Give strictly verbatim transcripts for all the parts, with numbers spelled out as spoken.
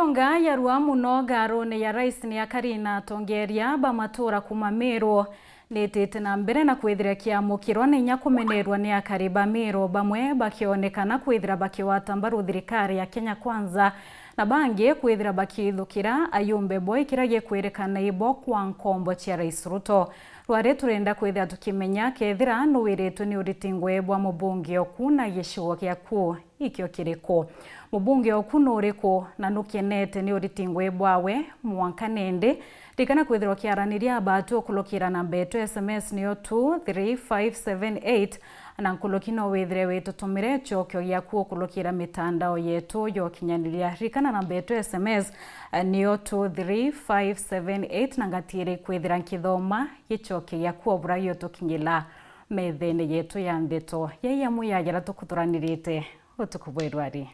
Ntonga yarua muno ngarune ya rais ni akari na atongeria ba matura kuma Meru nitite na mbere na kwithira kiamukirwa na inya kumenerwa ni akari ba Meru, bamwe bakionekana kwithira bakiwata mbaru thirikari ya Kenya Kwanza na bangi kwithira bakithukira ayumbe bo ikira gikwirekana ibo kwa nkombo cia Rais Ruto. Rwari turenda kwithira tukimenya kethira nuwiritwe ni uriti ngui bwa mubunge oku na gicigo giaku ikio kiriku. Mubunge oku nuriku na nukenete ni uriti ngui bwawe? Mwanka nindi, ririkana kwithirwa ukiaraniria abatu ukulukira namba yetu ya S M S niyo two three five seven eight, na nkuruki no withire witutumire icokio giaku ukurukira mitandao yetu ya ukinyaniria. Ririkana namba yetu ya S M S, eh, niyo two three five seven eight, na ngatiiri kwithira nkithoma gicokio giaku o bura giotukinyira methene yetu ya ndeto ya iamwe ya jaria tukuthuranirite utuku bwa irwari.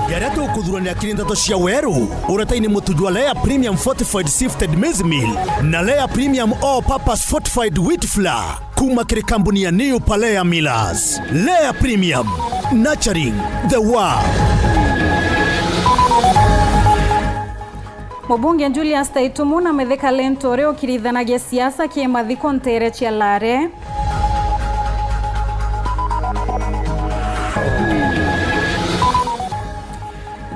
Jaria tukuthurania kiri ndeto cia weru, uretaini mutu jwa Lea Premium Fortified Sifted Maize Meal na Lea Premium All Purpose Fortified Wheat Flour kuma kiri kambuni ya New Palea Millers. Lea Premium, nurturing the world. Mubunge Julius Taitumu na Mithika Linturi ukirithanagia siasa ki mathiko ntere cia Lare.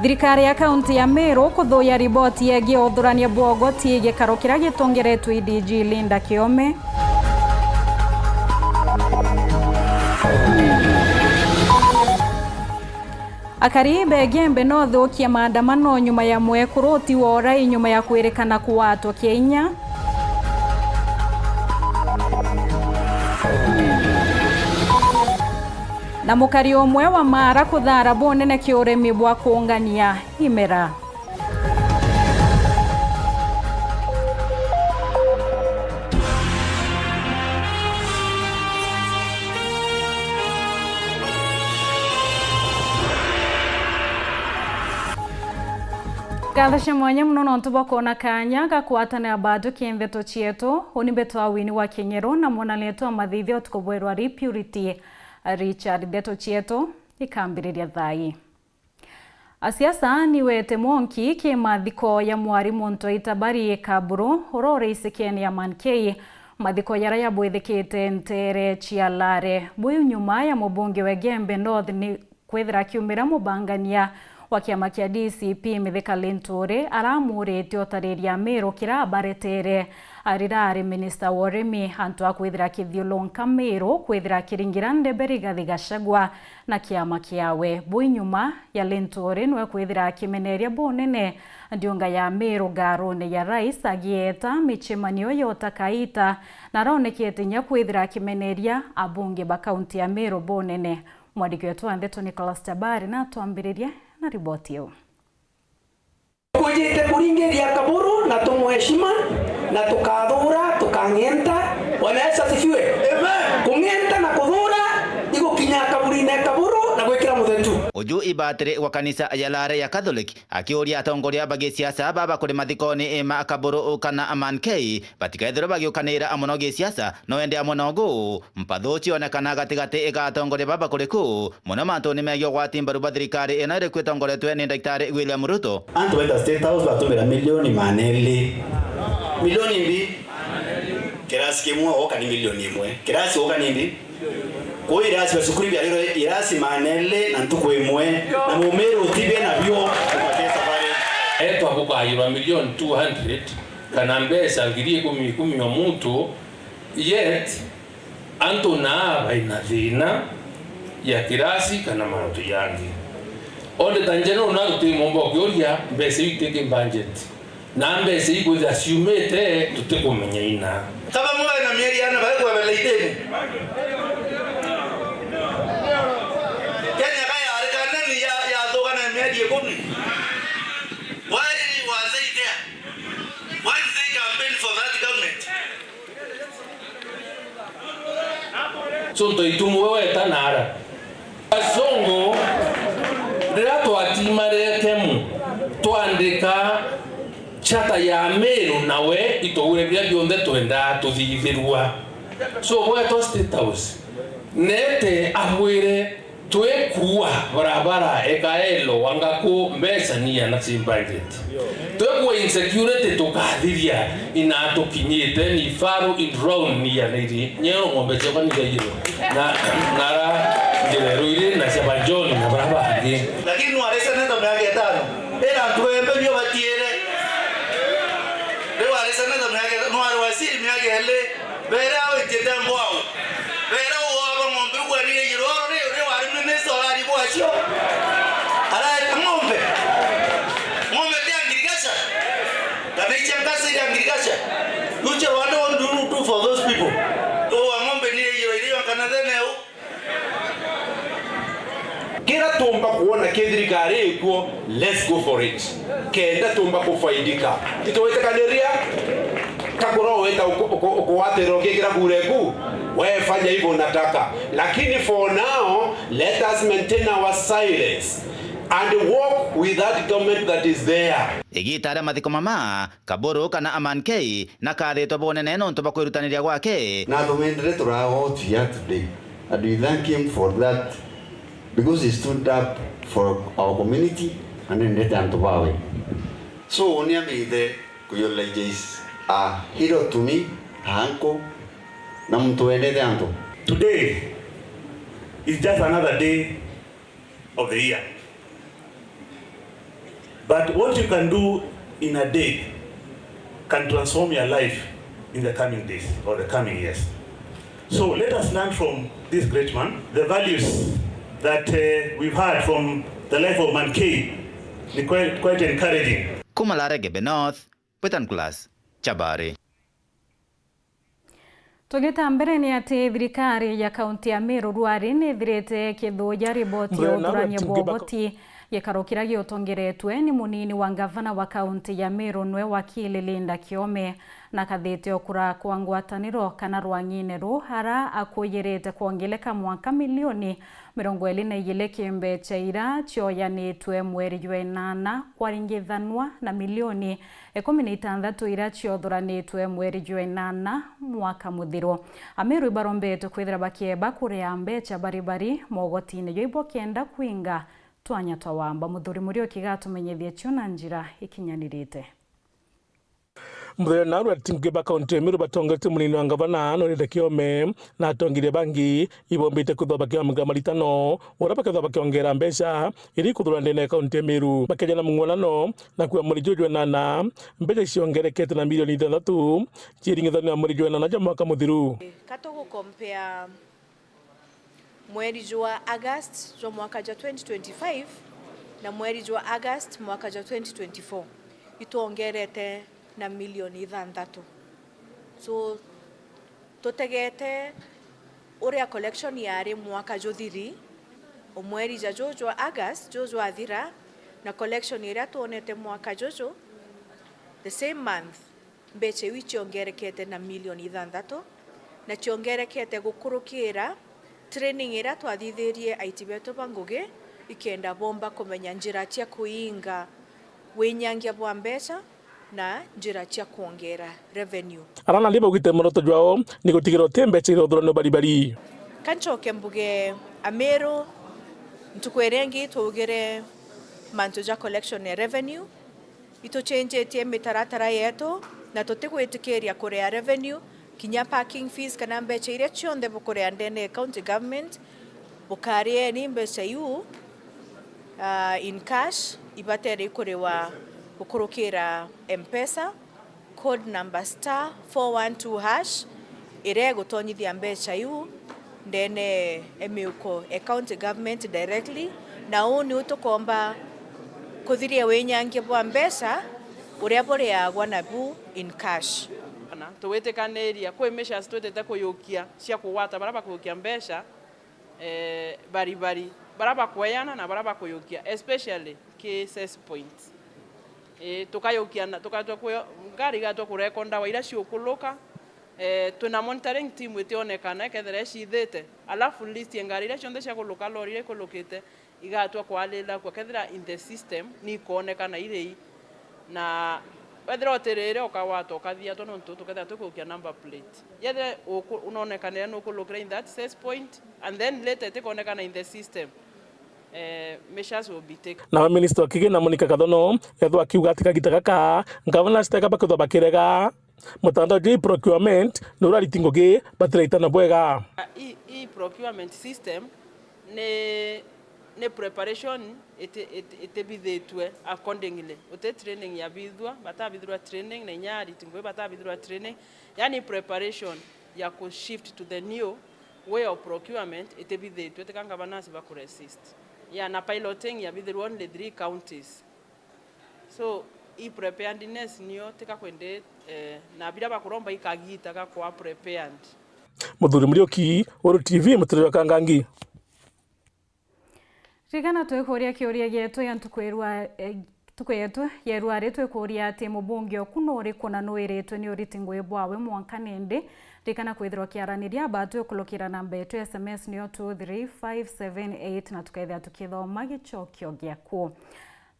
Thirikari ya kaunti ya Meru kuthuya riboti yegie uthurania bwa ugoti gikaro kiria gitongeretwe i D G Linda Kiome. Akari ba Igembe no thukia maandamano nyuma ya mwekuru utiwa urai nyuma ya kwirikana kuwatwa kia inya. Na mukari umwe wa Mara kuthara bunene kiurimi bwa kuungania imera. Ngatho cia mwanya mono nontu bwa kwona kanya ga kwatanira batu ki ndeto cietu. Uni mbetwa Winnie wa Kinyeru na mwonanire twa mathithio tuku bwerwa ri Purity Richard. Ndeto cietu ikambiriria thaa ii. Asiasa ni wete mwonki ki mathiko ya mwarimu Ntoi Tabari Kaburu, uria uri icekene ya Man K, mathiko jaria jabwithikite ntere cia Lare. Buu nyuma ya mubunge wa Igembe North ni kwithira akiumira mubangania wa kiama kia D C P Mithika Linturi aramurite utariria Amiru kiria abaretere riria ari minista wa urimi, antu a kwithira akithiulunka Miru kwithira akiringira ndebe Rigathi Gachagua na kiama kiawe. Buu nyuma ya Linturi niwe kwithira akimeneria bunene ndiunga ya Miru ngarune ya rais, agieta micemanio ya utakaita, na aronekete inya kwithira akimeneria abunge ba kaunti ya Miru bunene. Mwandiki wetu wa ndeto Nicholas Tabari natwambiririe na riboti iu. Tukujite kuringiria Kaburu na tumweshima, na tukathura, tukang'enta. Bwana Yesu asifiwe. Amen. Kung'enta na kuthura igukinya kaburine Kaburu na gwikira muthetu. Uju ibatiri wa kanisa ya Lare ya Catholic akiuria atongoria ba gisiasa baba kuri mathikoni ma Kaburu kana Man K batikethirwe bagiukanira mono gisiasa, no indi amwe nogu mpathu cionekana gatigati ga atongoria baba kuri ku, mono mantuni megii ugwati mbaru bwa thirikari ino iri kwitongoretwe ni Daktari William Ruto. Antu beta State House batumira milioni maneli. Milioni mbi? Kirasi kimwe oka ni milioni imwe. Kirasi oka ni mbi? Kuu irasi bia cukuru biarirwe irasi maneli na ntuku imwe, na mumiri utibe nabio kubatia safari. Etwa bukayirwa milioni two hundred, kana mbeca ngiri ikumi ikumi o muntu, yet antu naa baina thina ya kirasi kana mantu jangi. Auditor General na tutimomba ukiuria mbeca iu itiki budget. Na mbeca ikwithira ciumite, tutikumenya ina. Kaba mwe na mieri yana bari kwebela itini. Kenya ka yari kanani ya, yathuka na mieri ikumi. Why was they there? Why did they campaign for that government? So, Ntoitumu we weta nara. Kasongo, riria twatimarire Kemu, twandika chata ya Miru nawe, itugure biria bionthe twendaa tuthithirua. So, gwetwa State House, nete abwire Twikua barabara ekaelo wangaku mbeca nia na cimbaithite. Twikua insecurity tukathiria ina tukinyite ni faru in round nia na iri nyero ng'ombe ciakwa ni yairo na nara njira iri na cia banjoni na bara bangi. Lakini nwari seneta miaka itano ira antu embe nio batiire. Riu ari seneta miaka itano nwari waziri miaka iri. Beera winjite mbwau. Beera uwaba ng'ombe ugwanire iroro ri ri wari minister urari bwacio. Araeta ng'ombe. Ng'ombe ti agriculture. Kana icia nkasi iri agriculture. Uche wande undu tu for those people. Uwa ng'ombe ni iro iri kana thene u. Kira tumba kuona ki thirikari ikuo, let's go for it. Kenda tumba kufaidika. Titwitikaniria kakura wita ukuwatira ukikira kura eku, we fanya hivyo unataka. Lakini for now, let us maintain our silence and walk with that government that is there. Igita ria mathiko mama, Kaburu kana Aman K, na kathitwe bunene nontu bwa kwirutaniria gwake. Na tumendere turaga otu ya today. And we thank him for that, because he stood up for our community and endete antu bawe. So, uni amithe ku eulogize a hero to me, a uncle, na muntu wendete antu. Today is just another day of the year. But what you can do in a day can transform your life in the coming days or the coming years. So let us learn from this great man. The values that, uh, we've heard from the life of Man K ni quite, quite encouraging. Kuma Larege North, Peter Nicholas, Chabari. Tugita mbere ni ati thirikari ya kaunti ya Meru rwari ni ithirite kithuja riboti ya uthurania bwa ugoti, gikaro kiria giutongeretwe ni munini wa ngavana wa kaunti ya Meru nwe wakili Linda Kiome, na kathite okura kwa ngwataniro kana rwang'ine ru ara akuyirite kwongeleka mwanka milioni mirongo iri na igiri ki mbecha ira cioyanitwe mweri jwa inana kwaringithanwa na milioni ikumi na itantatu iria ciothuranitwe mweri jwa inana mwaka muthiru. Ameru ibarombetwe kwithira bakieba kuria mbecha bari bari mogotine jwa ibo kenda kwinga twanya twa wamba. Muthuri Muriuki gatumenyithie cio na njira ikinyanirite. Muthenya na arua atingi ba kaunti ya Meru batongetie munini wa ngavana Norita Kiome na atongeria bangi ibombite kwithwa bakiamga maritano uria bakethwa bakiongera mbecha iri kuthura ndene ya kaunti ya Meru. Bakeja na mung'uanano na kuya mweri juju jwa inana, mbeca ciongerekete na milioni ithanthatu ciringithanio na mweri jwa inana jwa mwaka muthiru. Ka tugukompea mweri jwa August jwa mwaka jwa twenty twenty-five na mweri jwa August mwaka jwa twenty twenty-four, itwongerete na milioni ithanthatu. So, tutegete uria collection yari mwaka juthiri, o mweri ja juju jwa August juju jwathira, na collection iria twonete mwaka juju, the same month, mbecha iu iciongerekete na milioni ithanthatu, na ciongerekete gukurukira training iria twathithirie aiti betu ba ngugi, ikenda bomba kumenya njira cia kuinga winyangia bwa mbecha, na njira cia kwongera revenue. Arana ni baugite muoroto jwao ni gutigira uti mbecha irothuranio bari bari. Ka ncoke mbuge Ameru, ntuku iria ingi twaugire mantu ja collection ya revenue, itucenjetie mitaratara yetu na tutigwitikiria kuria revenue, kinya parking fees kana mbecha iria cionthe bukuria ndene ya county government, bukarieni mbecha iu, ah, in cash, ibatere ikuriwa gukurukira M-Pesa, code number star four one two hash, iria igutonyithia mbecha iu ndene e miuko e county government directly, na uu niu tukomba kuthiria winyangia bwa mbecha uria buriagwa nabu in cash. Na tugwitikaniria kwi measures twitite kuyukia cia kugwata baria bakuyukia mbecha, eh, bari bari, baria bakweana na baria bakuyukia, especially ki cess points. Eh, tukayukia na, tukatua kuyo, ngari igatwa kurekondawa iria ciukuluka. Eh, twina monitoring team itionekana ikethira icithite, alafu list ya ngari iria cionthe ciakuluka, lori iria ikulukite, igatwa kwalila kwa kethira in the system ni ikonekana iri i. Na Wethira utirire, ukagwata, ukathiatwa, nontu tukethira tukurukia number plate. Yethira uku-, unonekanire nukurukira in that cess point, and then later itikonekana in the system, eh, measures will be taken. Nawe minista wa kigina Monica Kathono ethwa akiuga ati kagita gaka, ngavana na citeka bakethwa bakirega mutandao juu procurement ni urariti ngugi batiraitana bwega. Hii, hii procurement system ni, ni preparation iti-, iti-, itibithitue accordingly. Uti training yabithua, batabithirwa training, na inya ariti ngugi batabithirwa training. Yani preparation ya ku shift to the new way of procurement itibithitue, tika ngavana aci bakuresist. Yeah, na piloting yabithirwa only three counties. So, i preparedness nio tika kwende, eh, na biria bakuromba ikagita gakwa prepared. Muthuri Muriuki, Uru T V, Mutiriro Kangangi. Ririkana twikuria kiuria gietu ya ntuku irua, eh, ntuku yetu ya irua ri twikuria ati mubunge oku nu uriku na nu wiritwe ni uriti ngugi bwawe mwanka nindi? Ririkana kwithirwa ukiaraniria aba twikulukira namba yetu ya S M S niyo two three five seven eight na tukethira tukithoma gicokio giaku.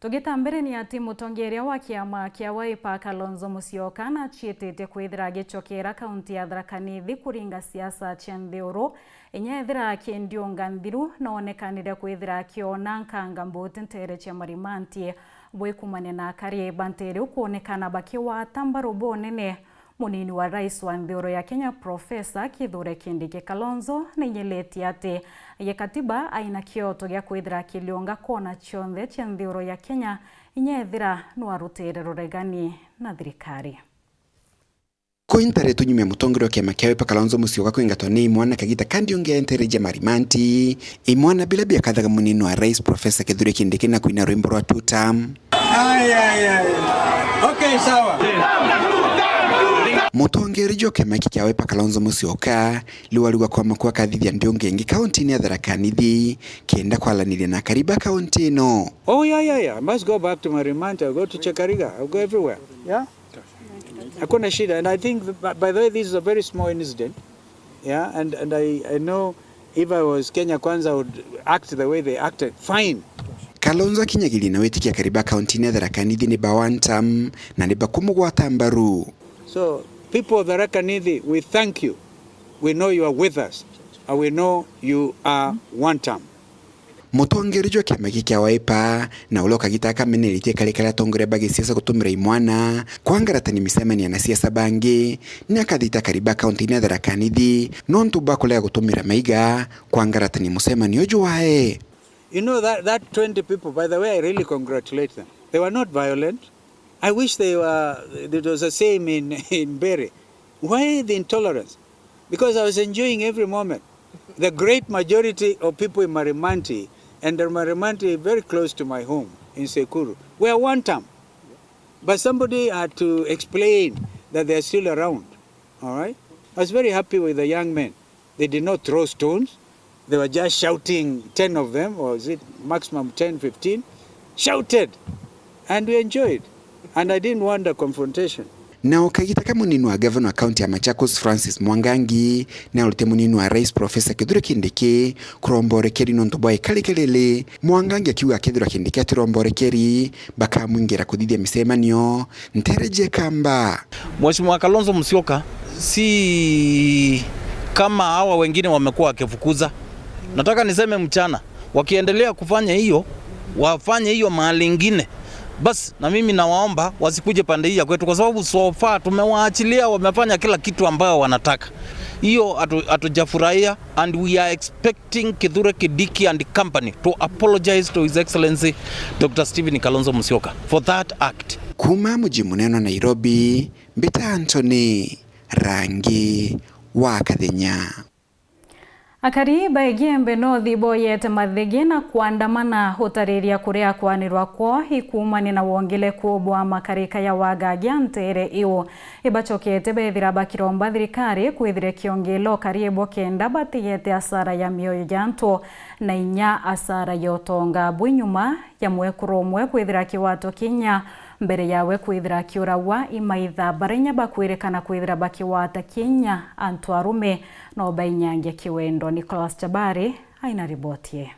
Tugita mbere ni ati mutongeria wa kiama kia Wiper Kalonzo Musyoka naciititie kwithira agicokera kaunti ya Tharaka Nithi kuringa siasa cia nthiguru, inya ethira akiendiunga nthiru noonekanire kwithira akiona nkanga mbuti nteere cia Marimanti. Bwikumania na akari ba nteere ukwonekana bakigwata mbaru bunene, munini wa rais wa nthiguru ya Kenya, Professor Kithure Kindiki Kalonzo, nainyeletie ati gikatiba aina kioto gia kwithira akiliunga kona cionthe cia nthiguru ya Kenya, inya ethira nwarutire ruregani na thirikari. Kwi ntare tunyumia mutongeria wa kiama kia Wiper Kalonzo Musyoka kwingatwa ni imwana kagita kandi ungi entereja Marimanti, imwana bila biakathaga munini wa rais Professor Kithure Kindiki na kwina rwimbo rwa Tuta. Ai, ai, ai. Okay, sawa. Mutongeria jwa kiama giki kia Wiper Kalonzo Musyoka riu arigwa kwa makua akathithia ndiungi ingi kaunti-ini ya Tharaka Nithi kenda kwaraniria na akari ba kaunti ino. Oh, yeah, yeah, yeah. I must go back to Marimanti. I'll go to Chekariga. I'll go everywhere. Yeah? Hakuna shida. And I think, th-, by the way, this is a very small incident. Yeah, and, and I, I know if I was Kenya Kwanza, I would act the way they acted. Fine. Kalonzo akinyagiria na witikia akari ba kaunti-ini ya Tharaka Nithi ni ba one term na ni bakumugwata mbaru. So, people of Tharaka Nithi, we thank you. We know you are with us. And we know you are one term. Mutongeria jwa kiama giki kia Wiper, na uria ukagita akameneretie kari karia atongoria ba gisiasa gutumira imwana kwangaratania micemanio na siasa bangi, ni akathita akari ba kaunti-ini ya Tharaka Nithi nontu bwa kurega gutumira maiga kwangaratania mucemanio uju wae. You know that, that twenty people, by the way, I really congratulate them. They were not violent. I wish they were, it was the same in, in Mbeere. Why the intolerance? Because I was enjoying every moment. The great majority of people in Marimanti, and the Marimanti very close to my home in Sekuru, were one term. But somebody had to explain that they are still around. All right? I was very happy with the young men. They did not throw stones. They were just shouting, ten of them, or is it maximum ten, fifteen, shouted. And we enjoyed. And I didn't want a confrontation. Na ukagita ka munini wa gavana wa kaunti ya Machakos, Francis Mwangangi, na urite munini wa rais Professor Kithure Kindiki kuromba urekeri nontu bwa ikari kiriri. Mwangangi akiuga akethirwa Kindiki atiromba urekeri, bakamwingira kuthithia micemanio ntere jekamba. Mheshimiwa Kalonzo Musyoka si kama hawa wengine wamekuwa wakifukuza. Nataka niseme mchana, wakiendelea kufanya hiyo, wafanye hiyo mahali ingine. Basi, na mimi nawaomba wasikuje pande hii ya kwetu, kwa sababu so far tumewaachilia, wamefanya kila kitu ambayo wanataka. Hiyo hatu-, hatujafurahia, and we are expecting Kithure Kindiki and company to apologize to His Excellency Doctor Stephen Kalonzo Musyoka for that act. Kuma muji munene wa Nairobi, mbita Anthony Rangi wa Kathenya. Akari ba Igembe North iboyete mathegi na kwandamana utariria kuria kwanirwa kwoo ikuumania na wongereku bwa makarika ya wagagia ntere iu. Ibacokete bethira bakiromba thirikari kwithire kiongelo karibu kenda batigete asara ya mioyo ya antu na inya asara ya utonga bwi nyuma ya mwekuru umwe kwithira akigwatwa kinya mbere yawe kwithira akiuragwa i maitha baria inya bakwirikana kwithira bakigwata kinya antu arume no bainyangia kiwendo. Nicholas Chabari aina riboti ii.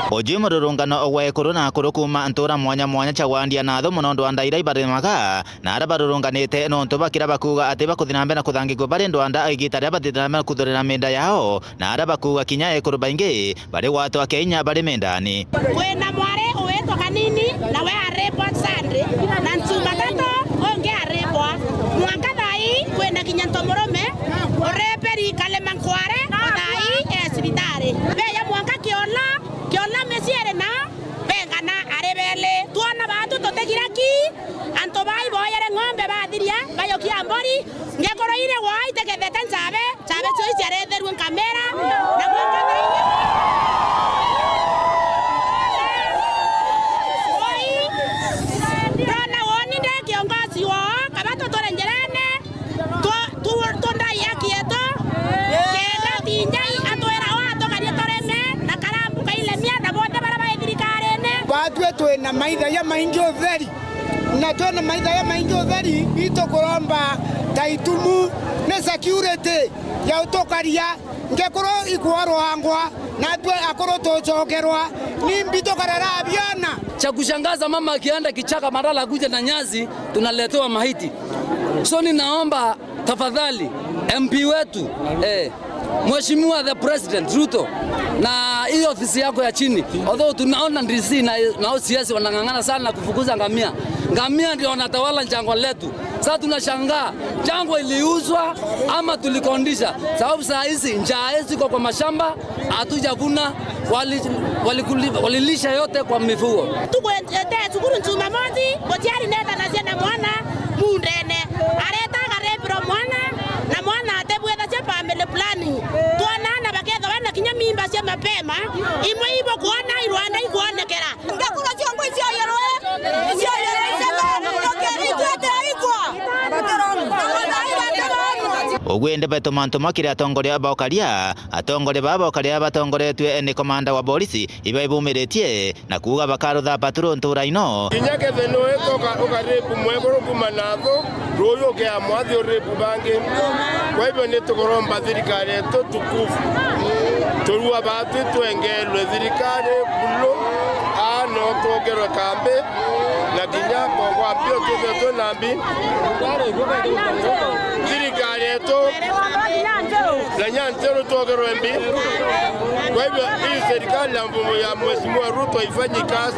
Uju i mururungano gwa ekuru na akuru kuuma ntuura mwanya mwanya cia wandi ya Nathu mono ndwanda iria ibaremaga, na aria barurunganite nontu bakira bakuuga ati bakuthi na mbere na kuthangigua bari ndwanda igita riria bathithira na mbere na kuthurira mienda yao, na aria bakuuga kinya ekuru baingi bari gwatwa kinya bari mindani. Kwina mwari ugwitwa Kanini, nawe aripwa Sunday, na Jumatatu ungi aripwa. Mwanka thaa ii kwina kinya ntomurume uriperi Kalema Nkware, na thaa ii e cibitari. Beya mwanka Kiola, Kiola miciiri na bengana ari beli. Twona baatu tutigira ki, antu bai boyere ng'ombe bathiria, bayokia mbori, ngekoro iri gwaa itegethete nchabe, nchabe cio iciaretherue nkamera, na mwanka thaa ii. Woi, ndona woni ndi kiongozi woo, kaba tuturi njirene, tu-, tu-, tundai haki yetu, kenda tinjai atwira oo atukarie tureme, na karambu kailemia, na bonthe baria bai thirikarine. Baatue twina maitha jamaingi utheri. Na twina maitha jamaingi utheri, itukuromba ta itumu ni security ya utukaria, ngekuru ikworwangwa, natwe akuru tucokerwa, nimbi tukarera biana? Cha kushangaza, mama akienda kichaka, badala akuje na nyasi, tunaletewa maiti. So ninaomba tafadhali, M P wetu, eh, Mheshimiwa the President Ruto, na hii ofisi yako ya chini, although tunaona D C na, na O C S wanang'ang'ana sana kufukuza ngamia. Ngamia ndio wanatawala jangwa letu. Sasa tunashangaa, jangwa iliuzwa ama tulikondisha? Sababu saa hizi njaa ziko kwa mashamba, hatujavuna, wali-, walikuli-, walilisha yote kwa mifugo. Tukwendete cukuru Jumamosi, gutiari netanacia na mwana mundene. Areta akarepirwa mwana, na mwana atebwethacia family planning. Twona ana bakethagwa na kinya mimba cia mapema, imwe ibo kwona irwanda ikwonekera. Ngakura ciongo icioyerwe, icioyerwe icioyerwe. Ugu indi betu mantu makiri atongoria ba ukaria. Atongoria baa ba ukaria batongoretue ni komanda wa borisi iba ibumiritie na kuuga bakarutha paturu ntura ino. Kinya kethe niwe uka-, ukaripu mwekuru kuma nathu, ruuyu ukea mwathi uripu bangi. Kwa hivyo ni tukuromba thirikari yetu tukufu. Turua baatu itwengerwe thirikari bulu, aa no twongerwe kambi, na kinya kongwa mbio twithwe twina mbi. Thirikari yetu na Nyanteru twogerwe mbi. Kwa hivyo hii serikali ya mfumo ya Mheshimiwa Ruto haifanyi kazi.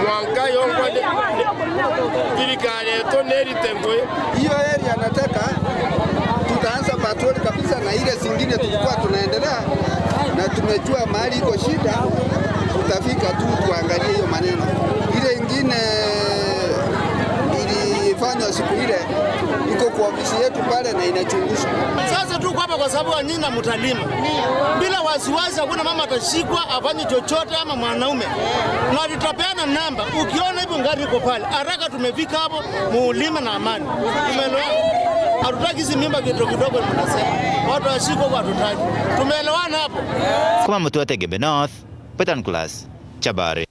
Mwanka yongwa ni, ni thirikari yetu ni ritengwe. Hiyo area nataka tutaanza patrol kabisa, na ile zingine tulikuwa tunaendelea, na tumejua mahali iko shida, tutafika tu tuangalie hiyo maneno. Ile ingine ilifanywa siku ile iko kwa ofisi yetu pale na inachunguzwa. Sasa tuko hapa kwa sababu ya nyinyi na mtalima. Bila wasiwasi, hakuna mama atashikwa afanye chochote ama mwanaume. Na tutapeana namba. Ukiona hivyo gari iko pale, haraka tumefika hapo, muulime na amani. Tumeelewana? Hatutaki hizi mimba kidogo kidogo mnasema. Watu washikwe huko hatutaki. Tumeelewana hapo? Kuma Mutwete Gembe North, Peter Nicholas, Chabari.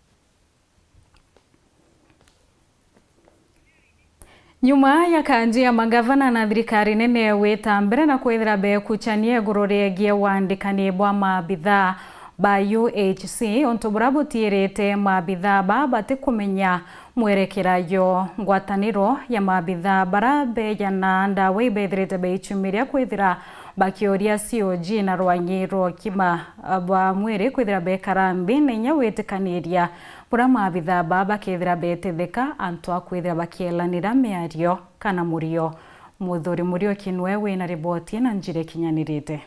Nyuma ya kanju ya magavana na thirikari nene gwita mbere na kwithira bekuchania iguru riegie wandikani bwa maabithaa ba U H C, untu buria butiirite maabithaa baa batikumenya mwerekera jo ngwataniro ya maabithaa baria bejana ndawa ibethirite beichumiria kwithira bakiuria C O G na rwangi rwa ukima bwa mwiri kwithira bekara nthi na inya gwitikaniria buria maabithaa baa bakethira betetheka antu a kwithira bakielanira miario kana murio. Muthuri Muriuki nwe wina riboti na njira ikinyanirite.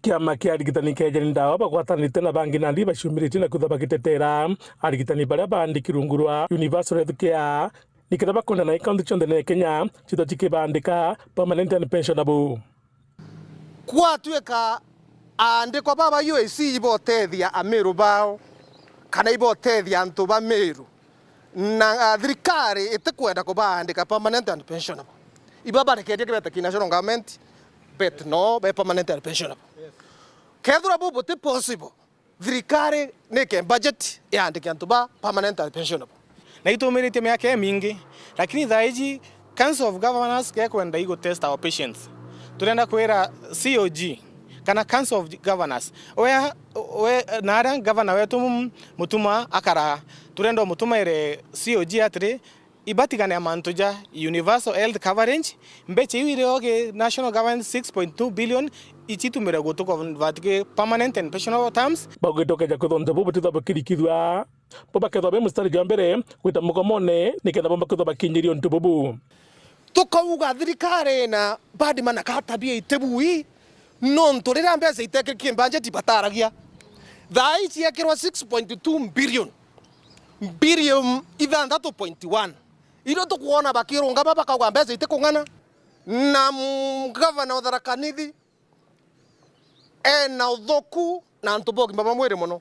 Kiama kia arigitani kia Ejeni Ndawa bagwatanite na bangi nandi baciumiritie na kwithirwa bagitetera arigitani baria baandiki rungu rwa Universal Health Care, nikenda bakwenda na ikaunti cionthe na Kenya cithwa cikibandika permanent and pensionable. Kwatuika aandikwa baba U H C ibotethia Amiru bao, kana ibotethia antu ba Miru, na, ah, thirikari itikwenda kubaandika permanent and pensionable. Iba barekerie kibeta ki national government, but no be permanent and pensionable. Kethira bu buti possible, thirikari nike budget yaandike antu ba permanent and pensionable. Na itumiritie miaka imingi, lakini thaa iji Council of Governors gekwenda igu test our patience. Turenda kwira C O G kana Council of Governors, we, we, na aria governor wetu Mutuma akaraa, turenda umutumaire C O G atiri, ibatigane na mantu ja universal health coverage, mbecha iu iri ogi national government six point two billion, ichitumire gutu convert ki permanent and pensionable terms. Bagwitokeja kwithwa untu bubu butithwa bukirikithua, bo bakethwa be mustari jwa mbere gwita mugomone niketha bo bakethwa bakinyiria untu bubu. Tukauga thirikari ina bad man ka tabia itibui, nontu riria mbeca itekiriki budget bataragia. Thaa ii ciekirwa six point two billion, billion ithanthatu point one. Irio tukwona bakirungama bakauga mbeca itikung'ana. Na m-, gavana wa Tharaka Nithi ena uthuku na antu ba ugima bwa mwiri mono.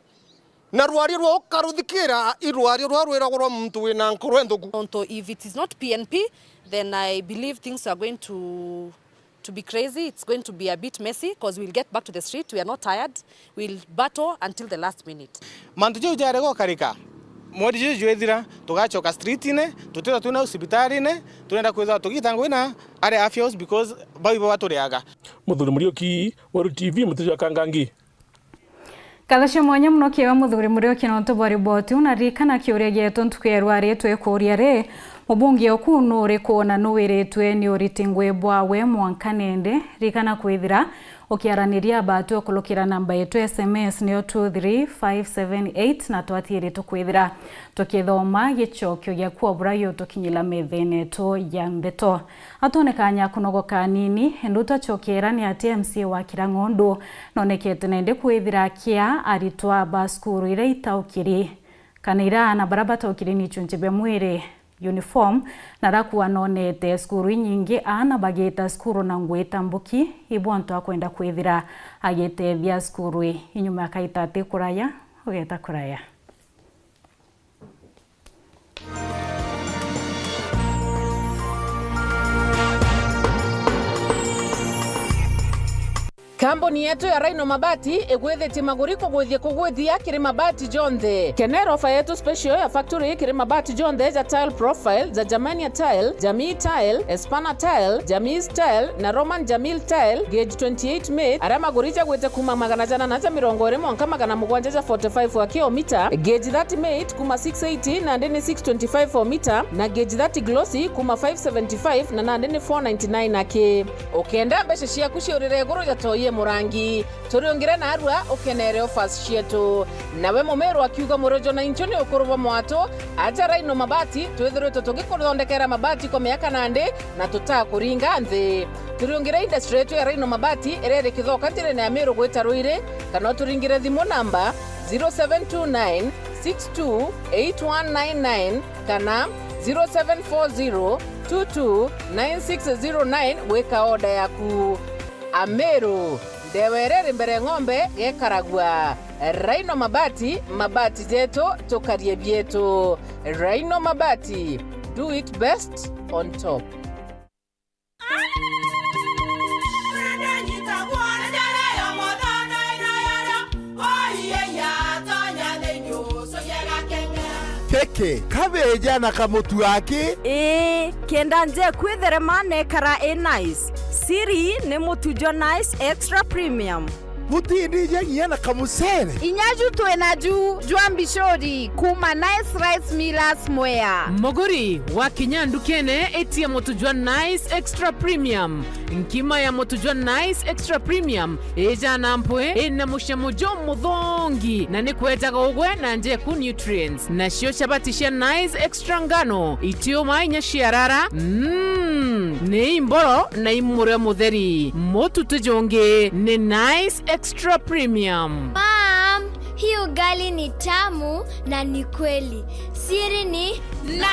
Na rwaria rwa ukaruthikira i rwaria rwa rwiragwa rwa muntu wina nkoro enthuku. Nontu if it is not P N P, then I believe things are going to, to be crazy. It's going to be a bit messy 'cause we'll get back to the street. We are not tired. We'll battle until the last minute. Mantu jau jarega ukarika, mweri juju jwithira, tugachoka streetine, tutithwa twina au cibitarine, turenda kwithwa tugita ngwina ari afya house because bau ibo baturiaga. Muthuri Muriuki, Weru T V, Mutuji wa Kangangi. Nkatho cia mwanya mono kiri we Muthuri Muriuki nontu bwa riboti iu, na ririkana kiuria gietu ntuku ya rwari twikuria ri, mubunge uku nu uriku na nu wiritwe ni uriti ngui bwawe mwanka nindi? Ririkana kwithira ukiaraniria abatu ukurukira namba yetu S M S niyo two three five seven eight, na twatiri tukwithira tukithoma gicokio giaku o bura giutukinyira methene yetu ya ndeto. Atwone kanya kunogoka kanini, indi twachokera ni ati M C A wa Kirang'ondu nonekete nende kwithira akia aritwa ba cukuru iria itaukiri kana iria aana baria bataukiri ni ichunchi bia mwiri, uniform, na rakua nonete cukuru inyingi aana bagita cukuru na ngui itambuki, ibu antu akwenda kwithira agitethia cukuru ii. Inyuma ya kaita ati kuraya, ugeta kuraya. Kambuni yetu ya Rhino Mabati igwithitie maguri kugwithia kugwithia kiri mabati jonthe. Kenera ofa yetu special ya factory kiri mabati jonthe ja tile profile, ja Germania tile, Jamii tile, Espana tile, Jamii tile na Roman Jamil tile, gauge twenty-eight mate, aria maguri jagwite kuma magana jana na ja mirongo iri mwanka magana mugwanja ja forty-five wa kilomita, gauge thirty mate kuma six eighty nandi ni six twenty-five o mita, na gauge thirty glossy kuma five seventy-five na nandi ni four ninety-nine aki. Ukenda mbeca ciaku ciurire iguru ja toi e murangi, turiungire narua ukenere offers cietu. Nawe mumiru akiuga murojo na inchu ni ukuru bwa mwatu, aja Rhino Mabati, twithiritwe tugikuthondekera mabati kwa miaka nandi na tutakuringa nthi. Turiungire industry yetu ya Rhino Mabati iria iri Kithoka njirene ya Miru gwita Ruiri, kana uturingire thimu namba zero seven two nine six two eight one nine nine kana zero seven four zero two two nine six zero nine gwika order yaku. Amiru, ndewa iria iri mbere ng'ombe gekaragua. Rhino Mabati, mabati jetu, tukarie bietu. Rhino Mabati, do it best on top. Kiki kabeeja na kamutu aki? Ii, kenda nje kwithere manekara i nice. Siri ni mutu jwa Nice Extra Premium. Butindija nginya na kamucere? Inya ju twi naju jwa mbicuri kuma Nice Rice Millers Mwea. Muguri, wakinya ndukene, itia mutu jwa Nice Extra Premium. Nkima ya mutu jwa Nice Extra Premium ijana mpwi, ina mucamo jumuthongi, na ni kwejaga ugwe na njeku nutrients. Nacio chabati cia Nice Extra ngano, itiuma inya ciarara, mm, ni imboro na imurio mutheri. Mutu ti jungi, ni Nice Extra Premium. Mom, hii ugali ni tamu na ni kweli. Siri ni Nice.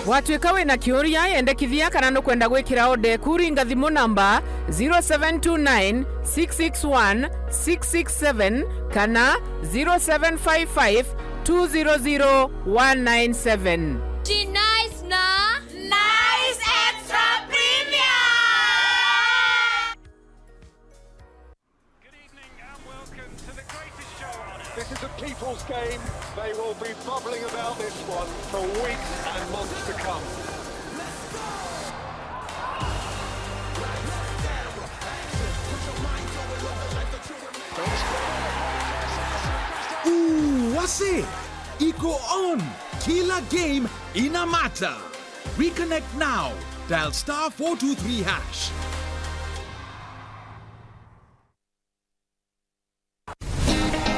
Watwika wina kiuria, yendekithia kana nukwenda gwikira order eku, ringa thimu namba zero seven two nine six six one six six seven kana zero seven five five two zero zero one nine seven. Ti Nice na Nice Extra Premium. Good evening and welcome to the greatest show on earth. This is a people's game. They will be bubbling about this one for weeks and months to come. Iko on. Kila game ina matter. Reconnect now. Dial star four two three hash.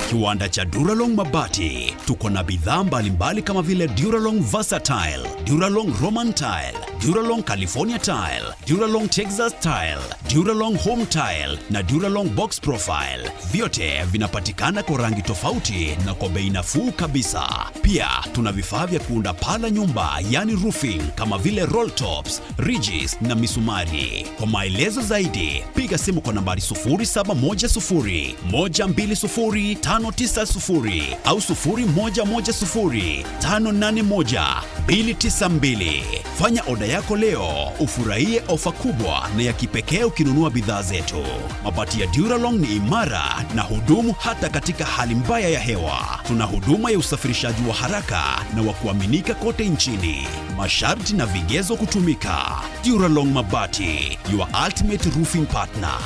Kiwanda cha Duralong Mabati. Tuko na bidhaa mbalimbali kama vile Duralong Versatile, Duralong Roman Tile, Duralong California Tile, Duralong Texas Tile, Duralong Home Tile na Duralong Box Profile. Vyote vinapatikana kwa rangi tofauti na kwa bei nafuu kabisa. Pia tuna vifaa vya kuunda paa la nyumba, yani roofing, kama vile roll tops, ridges na misumari. Kwa maelezo zaidi, piga simu kwa nambari sufuri saba moja sufuri, moja mbili sufuri, tano tisa sufuri au sufuri moja moja sufuri, tano nane moja, mbili tisa mbili. Fanya oda yako leo, ufurahie ofa kubwa na ya kipekee ukinunua bidhaa zetu. Mabati ya Duralong ni imara na hudumu hata katika hali mbaya ya hewa. Tuna huduma ya usafirishaji wa haraka na wa kuaminika kote nchini. Masharti na vigezo kutumika. Duralong Mabati, your ultimate roofing partner.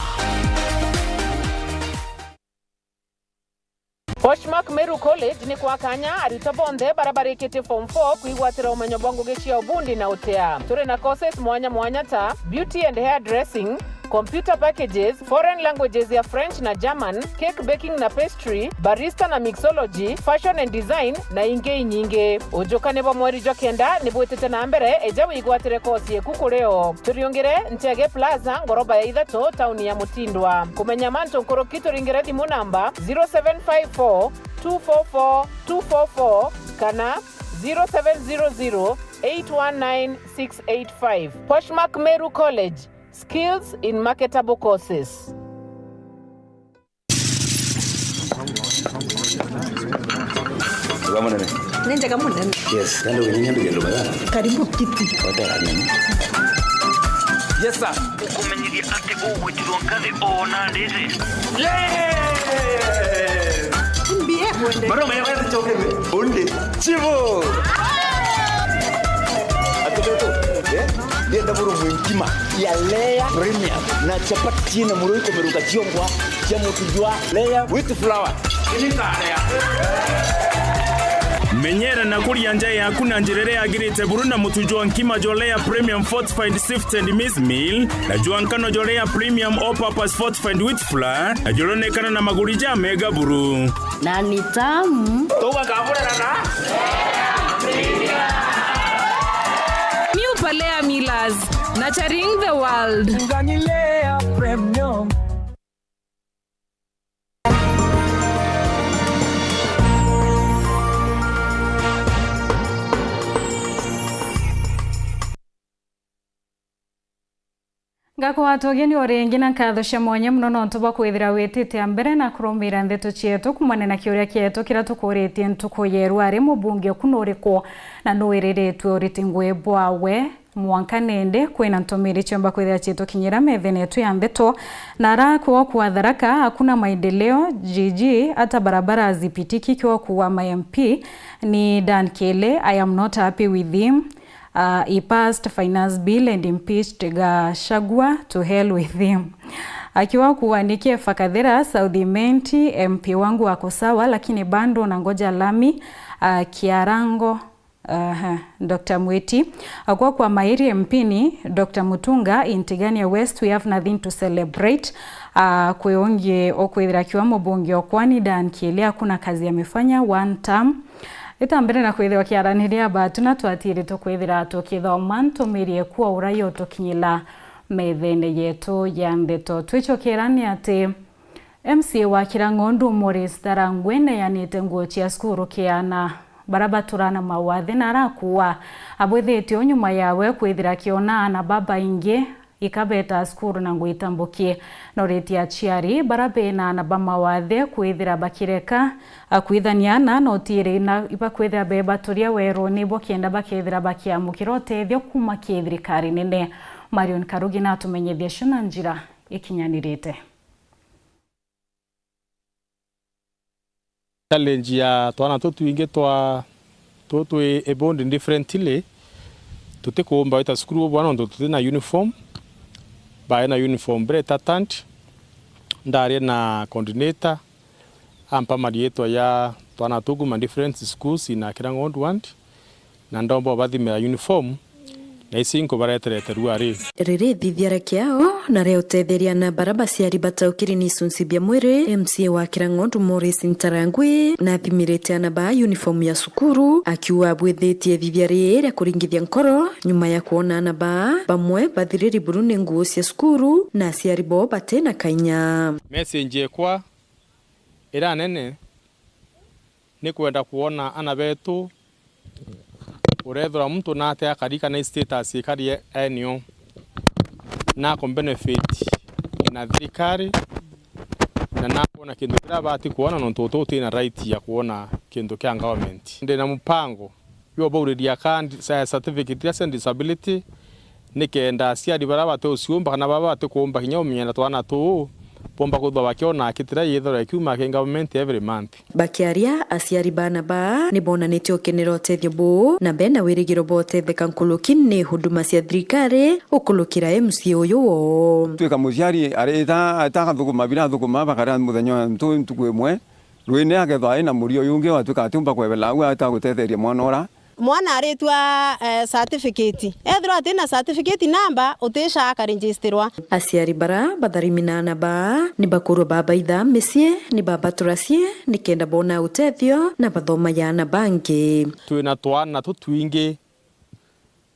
Poshmark Meru College ni kwa kanya arutwo bonthe baria barikitie form four kwigwatira umenyo bwa ngugi cia ubundi na utea. Turi na courses mwanya mwanya ta beauty and hair dressing, computer packages, foreign languages ya French na German, cake baking na pastry, barista na mixology, fashion and design, na ingi inyingi. Ujukania bwa mweri jwa kenda ni bwitite na mbere, eja wigwatire kosi yeku kuri o. Turiungire Nchege Plaza, ngoroba ya ithatu, tauni ya Mutindwa. Kumenya mantu nkuruki, turingire thimu namba zero seven five four two four four two four four kana zero seven zero zero eight one nine six eight five. Poshmark Meru College, skills in marketable courses. Wega munene. Ni njega munene. Yes, kandi uginyanya mbigendo baya. Karibu kiti. Wata ya nini? Yes, sir. Ukumenyithia ati ugwitirwo nkathi o na ndiri. Yes! Mbie mwende. Bado mwenye mwenye choke. Undi. Chivo. Atubeto. Eh? Ndienda buru mwinkima ya layer premium na chapati na muroi komeruka chiongwa. Cia mutu jwa layer with flour. Menyera na kuria nja yaku na njira iria yagirite buru na mutu jwa nkima jwa layer premium fortified sifted maize meal na jwa nkano jwa layer premium all purpose fortified wheat flour na juronekana na maguri ja mega buru. Na ni tamu. Tuga kaburera na New Palea Millers, nurturing the world. Ngani layer premium. Ngakwatwa ugeni o ringi na nkatho cia mwanya mono nontu bwa kwithira witite a mbere na kurumira ndeto cietu kumania na kiuria kietu kiria tukuritie ntuku yeru, ari mubunge uku nuriku na nuwiriritue uriti ngugi bwawe? Mwanka nindi kwina ntumiri ciomba kwithira ciitukinyira methene yetu ya ndeto. Na ara kwoku wa Tharaka, hakuna maendeleo, jiji, hata barabara hazipitiki. Kwoku wa ma M P ni Dan Kele, I am not happy with him. Uh, he passed finance bill and impeached Gachagua, to hell with him. Akiwa kuwa ni Kefa Kathira, South Imenti, M P wangu ako sawa, lakini bado nangoja lami, uh, Kiarango, Aha, Doctor Mwiti. Akwa kwa Mairi M P ni Doctor Mutunga, in Tigania West, we have nothing to celebrate. Ah, kwi ungi ukwithira kiwa mubunge okwa ni Dan Kiele, hakuna kazi amefanya one term. Ita mbere na kwithirwa kiaraniria batu na twatiri tukwithira tukithoma ntumirie kwa uraia utukinyila methene yetu ya ndeto. Twicokera ni ati M C A wa Kirang'ondu Maurice Tharangwe neanite nguo cia cukuru kiana bara batura na mawathe na arakuua. Abwithitie u nyuma yawe kwithira akiona aana babaingi ikabeta cukuru na nguo itambukie. Noritie aciari bara bena aana ba mawathe kwithira bakireka akwithania aana na utiiri na ibakwithira bebaturia weruni bo kenda bakethira bakiamukira utethio kuma ki thirikari nene. Marion Karugi natumenyithie cio na njira ikinyanirite. Challenge ya twana tutu twingi twa tu twi abled differently, tutikumba wita cukuru bwana nontu tutina uniform. Bae na uniform bere tatant. Ndaria na coordinator, ampa marietwa ya Twana tu kuma different schools in Akirang'ondu ward, na ndomba ubathimira uniform, na ici inkubareterete ruari. Riri ithithia ria kiao na ria utetheria ana bara baciari bataukiri ni icunci bia mwiri, M C A wa Kirang'ondu Maurice Ntarangwi nathimirite ana baa uniform ya cukuru, akiuga abwithitie ithithia riri ria kuringithia nkoro nyuma ya kwona ana baa bamwe bathiriri buru ni nguo cia cukuru na aciari bo bati na kainya. Message ekwa ira nene ni kwenda kwona ana betu, urethira muntu nate akari kana i status ikari e-, enio, nako benefit na thirikari, na nakwona kintu kiria abati kwona, nontu uti uti na right ya kwona kintu kia government. Ndi na mupango jwa bauriria ka ndi-, sa-, certificate iria cia disability, nikenda aciari baria bati uciumba kana baba bati kuumba kinya umenyera twana tuu, bomba kwithirwa bakiona kitira yithirwa ikiuma ki government every month. Bakiaria, aciari baana baa ni bonanitie ukenera utethio buu, na bena wirigiro bwa utetheka nkuruki ni huduma cia thirikari ukurukira M C A uyu woo. Twika muciari ari ta, ta gathukuma bira thukuma bakaria muthenya ntu-, ntuku imwe, rwini akethwa ina murio yungi watwika atiumba kwebela au atagutetheria mwana ura. Mwana aritwa, eh, certificate. Ethirwa atina certificate namba, utisha akaregistirwa. Aciari bara batharimi na ana baa ni bakurwa babaitha micii, ni babatura cii nikenda bona utethio na bathoma ya ana bangi. Twina twana tutwingi,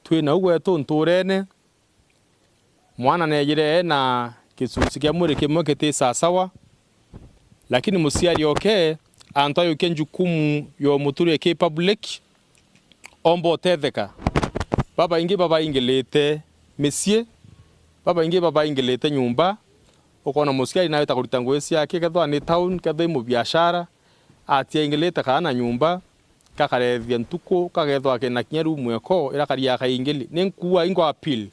twina u gwetu nturene, mwana neejire ena gicunci kia mwiri kimwe giti sawasawa, lakini muciari oke antu ayukia njukumu ya umuturia ki public, omba utetheka. Babaingi babaingilite micii, babaingi babaingilite nyumba, ukona muciari nawe ta kurita ngugi ciake, kethwa ni town, kethwa i mubiashara, atiaingilite kana na nyumba, kakarethia ntuku, kagethwa kena kinya rumu eko, irakariaga kaingili. Ni nkua ingo appeal.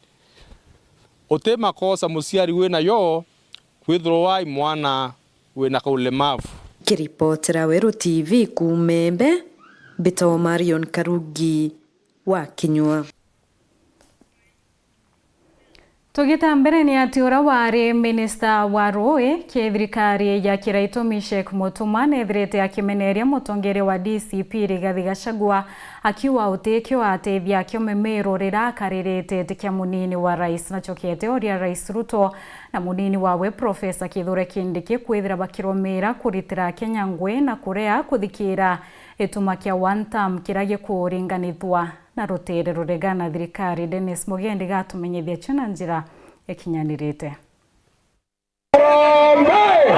Uti makosa muciari winayo, kwithirwa i mwana wina kaulemavu. Kiripotera Weru T V kuuma Embe, mbitagwa Marion Karugi wa Kinyua. Tugita mbere, ni ati uria wari minista wa ruui ki thirikari ya Kiraitu Meshach Mutuma nethirite akimeneria mutongeria wa D C P Rigathi Gachagua, akiuga utikio atethia akio mimero riria akaririte iti kia munini wa rais. Nacho kiete uria Rais Ruto na munini wawe Professor Kithure Kindiki kwithira bakirumira kuritira Kenya ngui na kurea kuthikira gituma kia one term kiria gikuringanithua na rutere rurega na thirikari. Dennis Mugendi gatumenyithia cio na njira ikinyanirite. Harambee!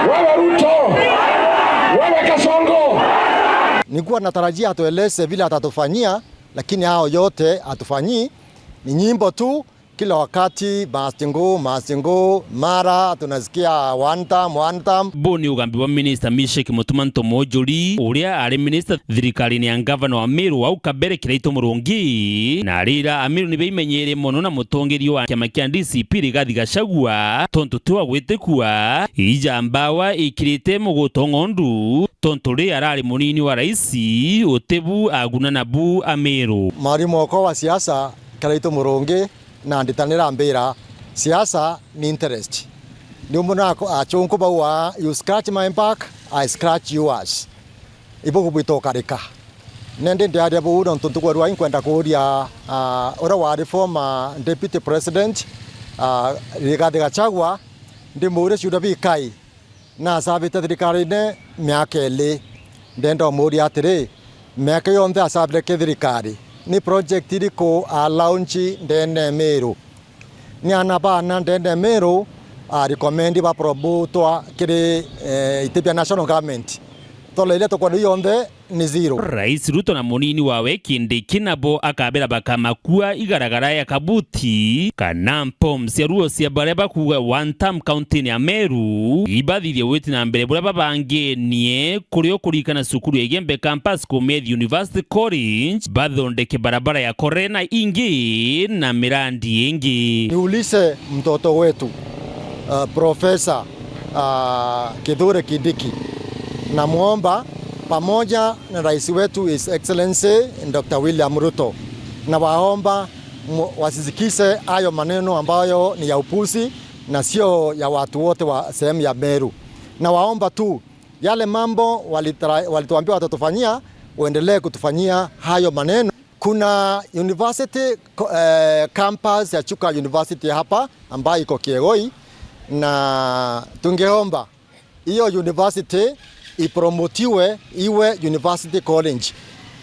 Wewe Ruto! Wewe Kasongo! Nilikuwa natarajia atueleze vile atatufanyia, lakini hao yote hatufanyii. Ni nyimbo tu, kila wakati, must go, must go, mara tunasikia one term, one term. Buu ni ugambi bwa minista Meshach Mutuma Ntomo Njuri, uria ari minista thirikarine ya ngavana wa Meru au kabere Kiraitu Murungi, na arira Ameru ni baimenyeere mono na mutongeria wa kiama kia D C P Rigathi Gachagua, tontu ti wa gwitikua, ija mbawa ikirite muguto ng'ondu, tontu ri arari munini wa raisi, utibu aguna nabu Ameru. Mwarimu okwa wa siasa, Kiraitu Murungi, na nditanira mbira, siasa ni interest. Ni umwe na ako-, achunku bauga, "You scratch my back, I scratch yours." Ibu bwita ukarika. Nendi ndiaria buu nontu ntuku ya rua inkwenda kuuria, ah, uria wari former deputy president, ah, Rigathi Gachagua, ndimuurie ciuria bikai. Nasabite thirikarine miaka iiri. Ndenda umuuria atiri, miaka yonthe asabire ki thirikari, ni project iriku a launch ndene Meru? Ni ana baana ndene Meru a recommend ba promote kiri, eh, iti bia national government? Tola iria tukwona yonthe ni zero. Rais Ruto na munini wawe Kindiki nabo akabera bakamakua igaragara ya kabuti kana mpom cia ruo cia baria bakuuga one term kaunti-ini ya Meru, ibathithie gwiti na mbere buria babangenie kurio kurikana cukuru ya Igembe Campus ku Meru University College, bathondeke barabara ya Korena ingi na mirandi ingi. Niulize mtoto wetu, uh, Professor, uh, Kithure Kindiki, namwomba pamoja na rais wetu His Excellency Doctor William Ruto, nawaomba mu-, wasisikize hayo maneno ambayo ni ya upuzi na sio ya watu wote wa sehemu ya Meru. Nawaomba tu Yale mambo walitra-, walituambia watatufanyia, uendelee kutufanyia hayo maneno. Kuna university, ko-, eh, campus ya Chuka University hapa ambayo iko Kiegoi, na tungeomba hiyo university ipromotiwe iwe university college.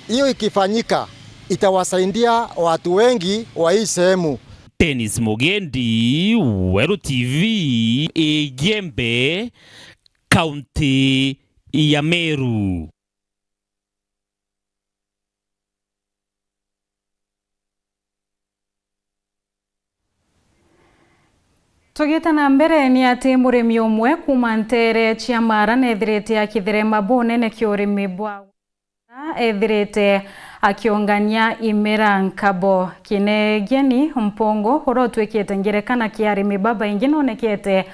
Hiyo ikifanyika, itawasaidia watu wengi wa hii sehemu. Dennis Mugendi, Weru T V, Igembe, kaunti ya Meru. Tugiita na mbere, ni ati murimi umwe kuuma nteere cia Mara neethirite akitherema bunene kia urimi bwa, eethirite akiongania imera nkabo. Kinegeni Mpungu, uria utwikite ngerekano kia arimi babaingi, nonekete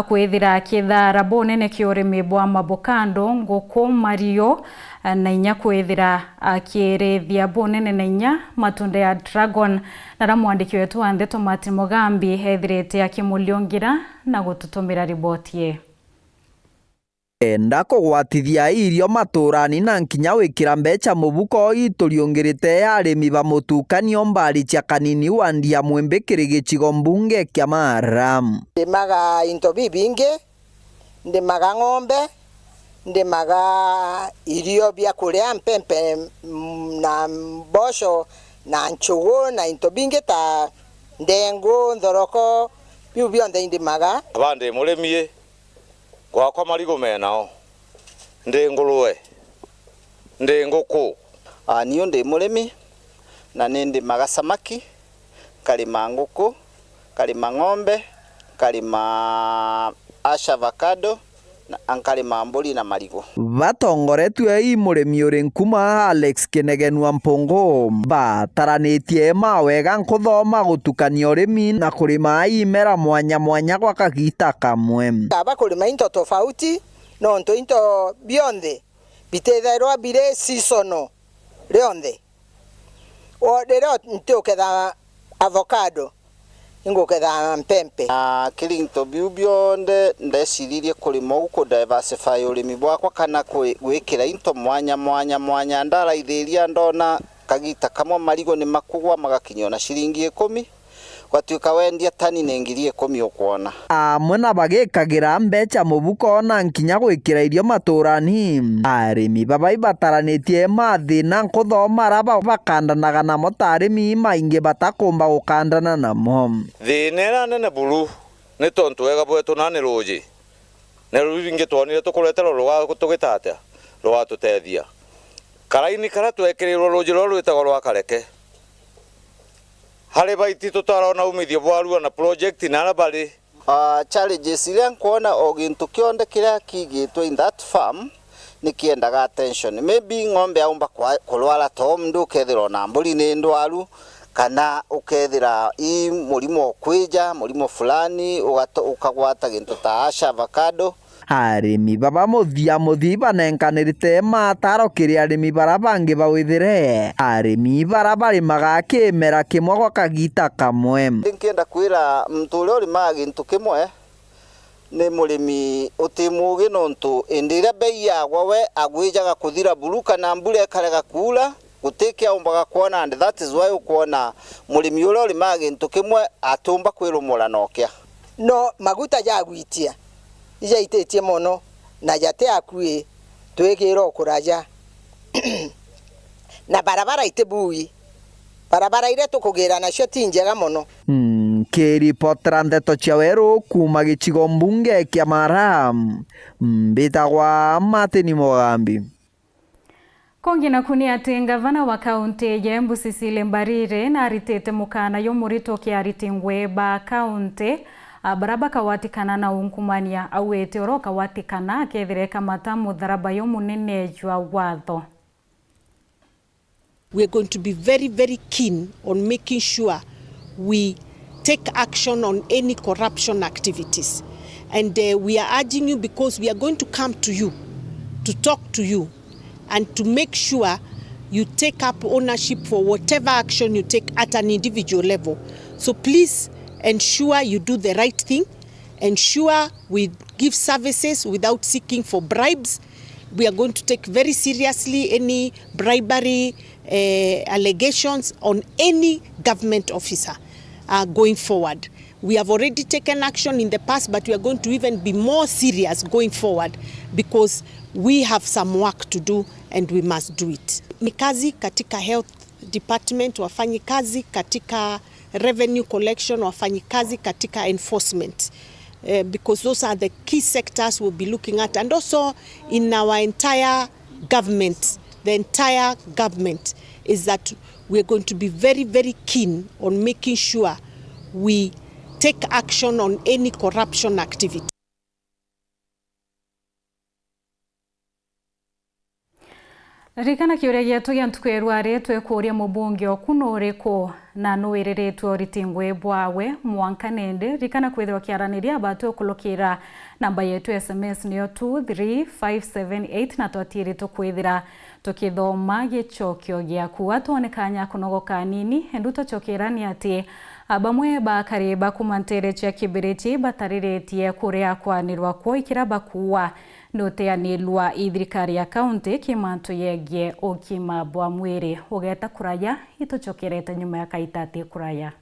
kwithira akithaara bunene kia urimi bwa mavokando, nguku, mariu, na inya kwithira akirithia bunene na inya matunda ya dragon, naria mwandiki wetu wa ndeto Martin Mugambi eethirite akimuriungira na gututumira riboti ii. Enda kugwatithia irio matuurani na nkinya gwikira mbeca mubuko, ituriungirite ya arimi ba mutukanio Mbari cia Kanini wandi ya Mwimbi kiri gicigo mbunge kia Mara. Ndimaga into bibingi, ndimaga ng'ombe, ndimaga irio bia kuria, mpempe, mm, na mboco, na nchugu, na into bingi ta ndengu, nthoroko, biu bionthe indimaga. Aba ndi murimi, gwakwa marigu menao, ndi ngurue, ndi nguku. Aa, niu ndi murimi, na ni ndimaga samaki, nkarima nguku, nkarima ng'ombe, nkarima ash avocado, na nkarima mburi na marigu. Batongoretue i murimi uri nkuma Alex Kinegeni wa Mpungu, bataranitie mawega nkuthoma gutukania urimi na kurima imera mwanya mwanya gwa kagiita kamwe. Aba kurima into tofauti, nontu into bionthe bitithairwa biri seasonal rionthe. O riria ntiuketha avocado, inguketha mpempe. Na kiri into biu bionthe, ndeciririe kurima uu ku diversify urimi bwakwa, kana kwi-, gwikira into mwanya, mwanya, mwanya. Ndaraithiria, ndona kagiita kamwe marigu ni makugwa, magakinya ona ciringi ikumi. Gwatuika wendia tani ni ngiri ikumi ukwona. Amwe na bagikagira mbeca mubuko na nkinya gwikira irio matuurani, arimi baba ibataranitie mathina nkuthoma ara ba-, bakandanaga namo ta arimi maingi batakumba gukandana namo. Thina iria nene buru ni tontu wega bwetu na ni ruuji. Na ruuji twonire tukureterwa ruga-, tugita atia? Rugatutethia. Karaini karia twekirirwe ruuji ruria rwitagwa rwa Kareke. Hari baiti tutarona umithio bwarua na project na aria bari. Ah, challenges iria nkwona o gintu kionthe kiria kiigitwe in that farm ni kiendaga attention. Maybe ng'ombe yaumba kwa-, kurwara to mndu ukethira ona mburi ni ndwaru, kana ukethira i murimo ukwija, murimo fulani, ugato-, ukagwata gintu ta ash avocado. Arimi baba muthia muthia ibanenkanirite mataro kiri arimi bara bangi bawithire arimi bara barimaga kimera kimwe gwa kagiita kamwe. Ndi nkienda kwira muntu uria urimaga gintu kimwe, ni murimi uti muugi, nontu indi iria bei yagwa we agwijaga kuthira buru, kana mbura ikarega kuura, guti kiaumbaga kwona, and that is why ukwona murimi uria urimaga gintu kimwe atiumba kwirumura nokia. No maguta jagwitia ijaititie mono, na jati akui, twigire o kuraja. Na barabara iti bui. Barabara iria tukugira nacio ti njega mono. Nkiripotera ndeto cia Weru kuuma gicigo mbunge kia Mara, mbitagwa Martin Mugambi. Kungi naku ni ati ngavana wa kaunti ya Embu Cecily Mbarire naritite mukana jumurito ki ariti ngui ba kaunti, a, bara bakawatikana na ungumania. Augite uria ukawatikana akethira ekamata mutharaba jumunene jwa watho. We are going to be very, very keen on making sure we take action on any corruption activities. And, uh, we are urging you, because we are going to come to you to talk to you and to make sure you take up ownership for whatever action you take at an individual level. So please ensure you do the right thing. ensure we give services without seeking for bribes. We are going to take very seriously any bribery, eh, allegations on any government officer, uh, going forward. We have already taken action in the past, but we are going to even be more serious going forward because we have some work to do and we must do it. Ni kazi katika health department, wafanyikazi katika revenue collection, wafanyikazi katika enforcement, eh, because those are the key sectors we'll be looking at, and also in our entire government, the entire government, is that we are going to be very, very keen on making sure we take action on any corruption activity. Ririkana kiuria gietu gia ntuku ya rwari, twikuuria mubunge oku nu uriku na nu wiriritue uriti ngugi bwawe mwanka nindi? Ririkana kwithirwa ukiaraniria abatwi ukurukira namba yetu ya S M S niyo two three five seven eight, na twatiiri tukwithira tukithoma gicokio giaku. Atwone kanya kunogoka anini, endu tucokerani ati, a, bamwe ba akari ba kuma nteere cia Kibiriti batariritie kuria kwanirwa kwoi kiria bakuuga ni uteanirwa i thirikari ya kaunti ki mantu yegie ugima bwa mwiri. Ugeta kuraya, itucokerete nyuma ya kaitati kuraya.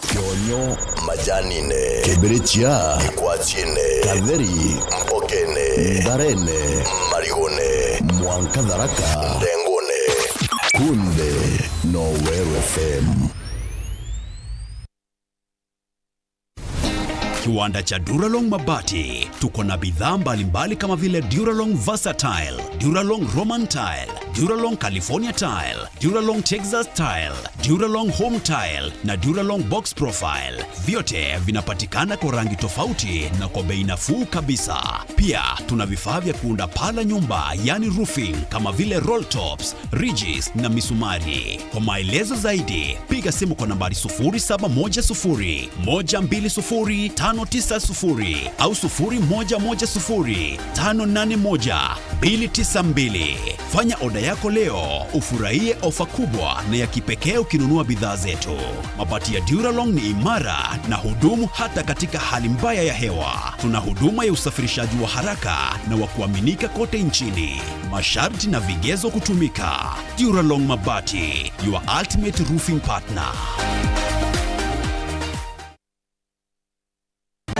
Kionyo majanine, kibirichia ikwachine, katheri mpokene, ntharene, marigone, mwanka Tharaka, ndengone. Kunde no Weru F M. Kiwanda cha Duralong Mabati. Tuko na bidhaa mbalimbali kama vile Duralong Versatile, Duralong Roman Tile, Duralong California Tile, Duralong Texas Tile, Duralong Home Tile na Duralong Box Profile. Vyote vinapatikana kwa rangi tofauti na kwa bei nafuu kabisa. Pia tuna vifaa vya kuunda paa la nyumba, yani roofing, kama vile roll tops, ridges na misumari. Kwa maelezo zaidi, piga simu kwa nambari sufuri saba moja sufuri, moja mbili sufuri, tano tisa sufuri au sufuri moja moja sufuri, tano nane moja, mbili tisa mbili. Fanya oda yako leo, ufurahie ofa kubwa na ya kipekee ukinunua bidhaa zetu. Mabati ya Duralong ni imara na hudumu hata katika hali mbaya ya hewa. Tuna huduma ya usafirishaji wa haraka na wa kuaminika kote nchini. Masharti na vigezo kutumika. Duralong Mabati, your ultimate roofing partner.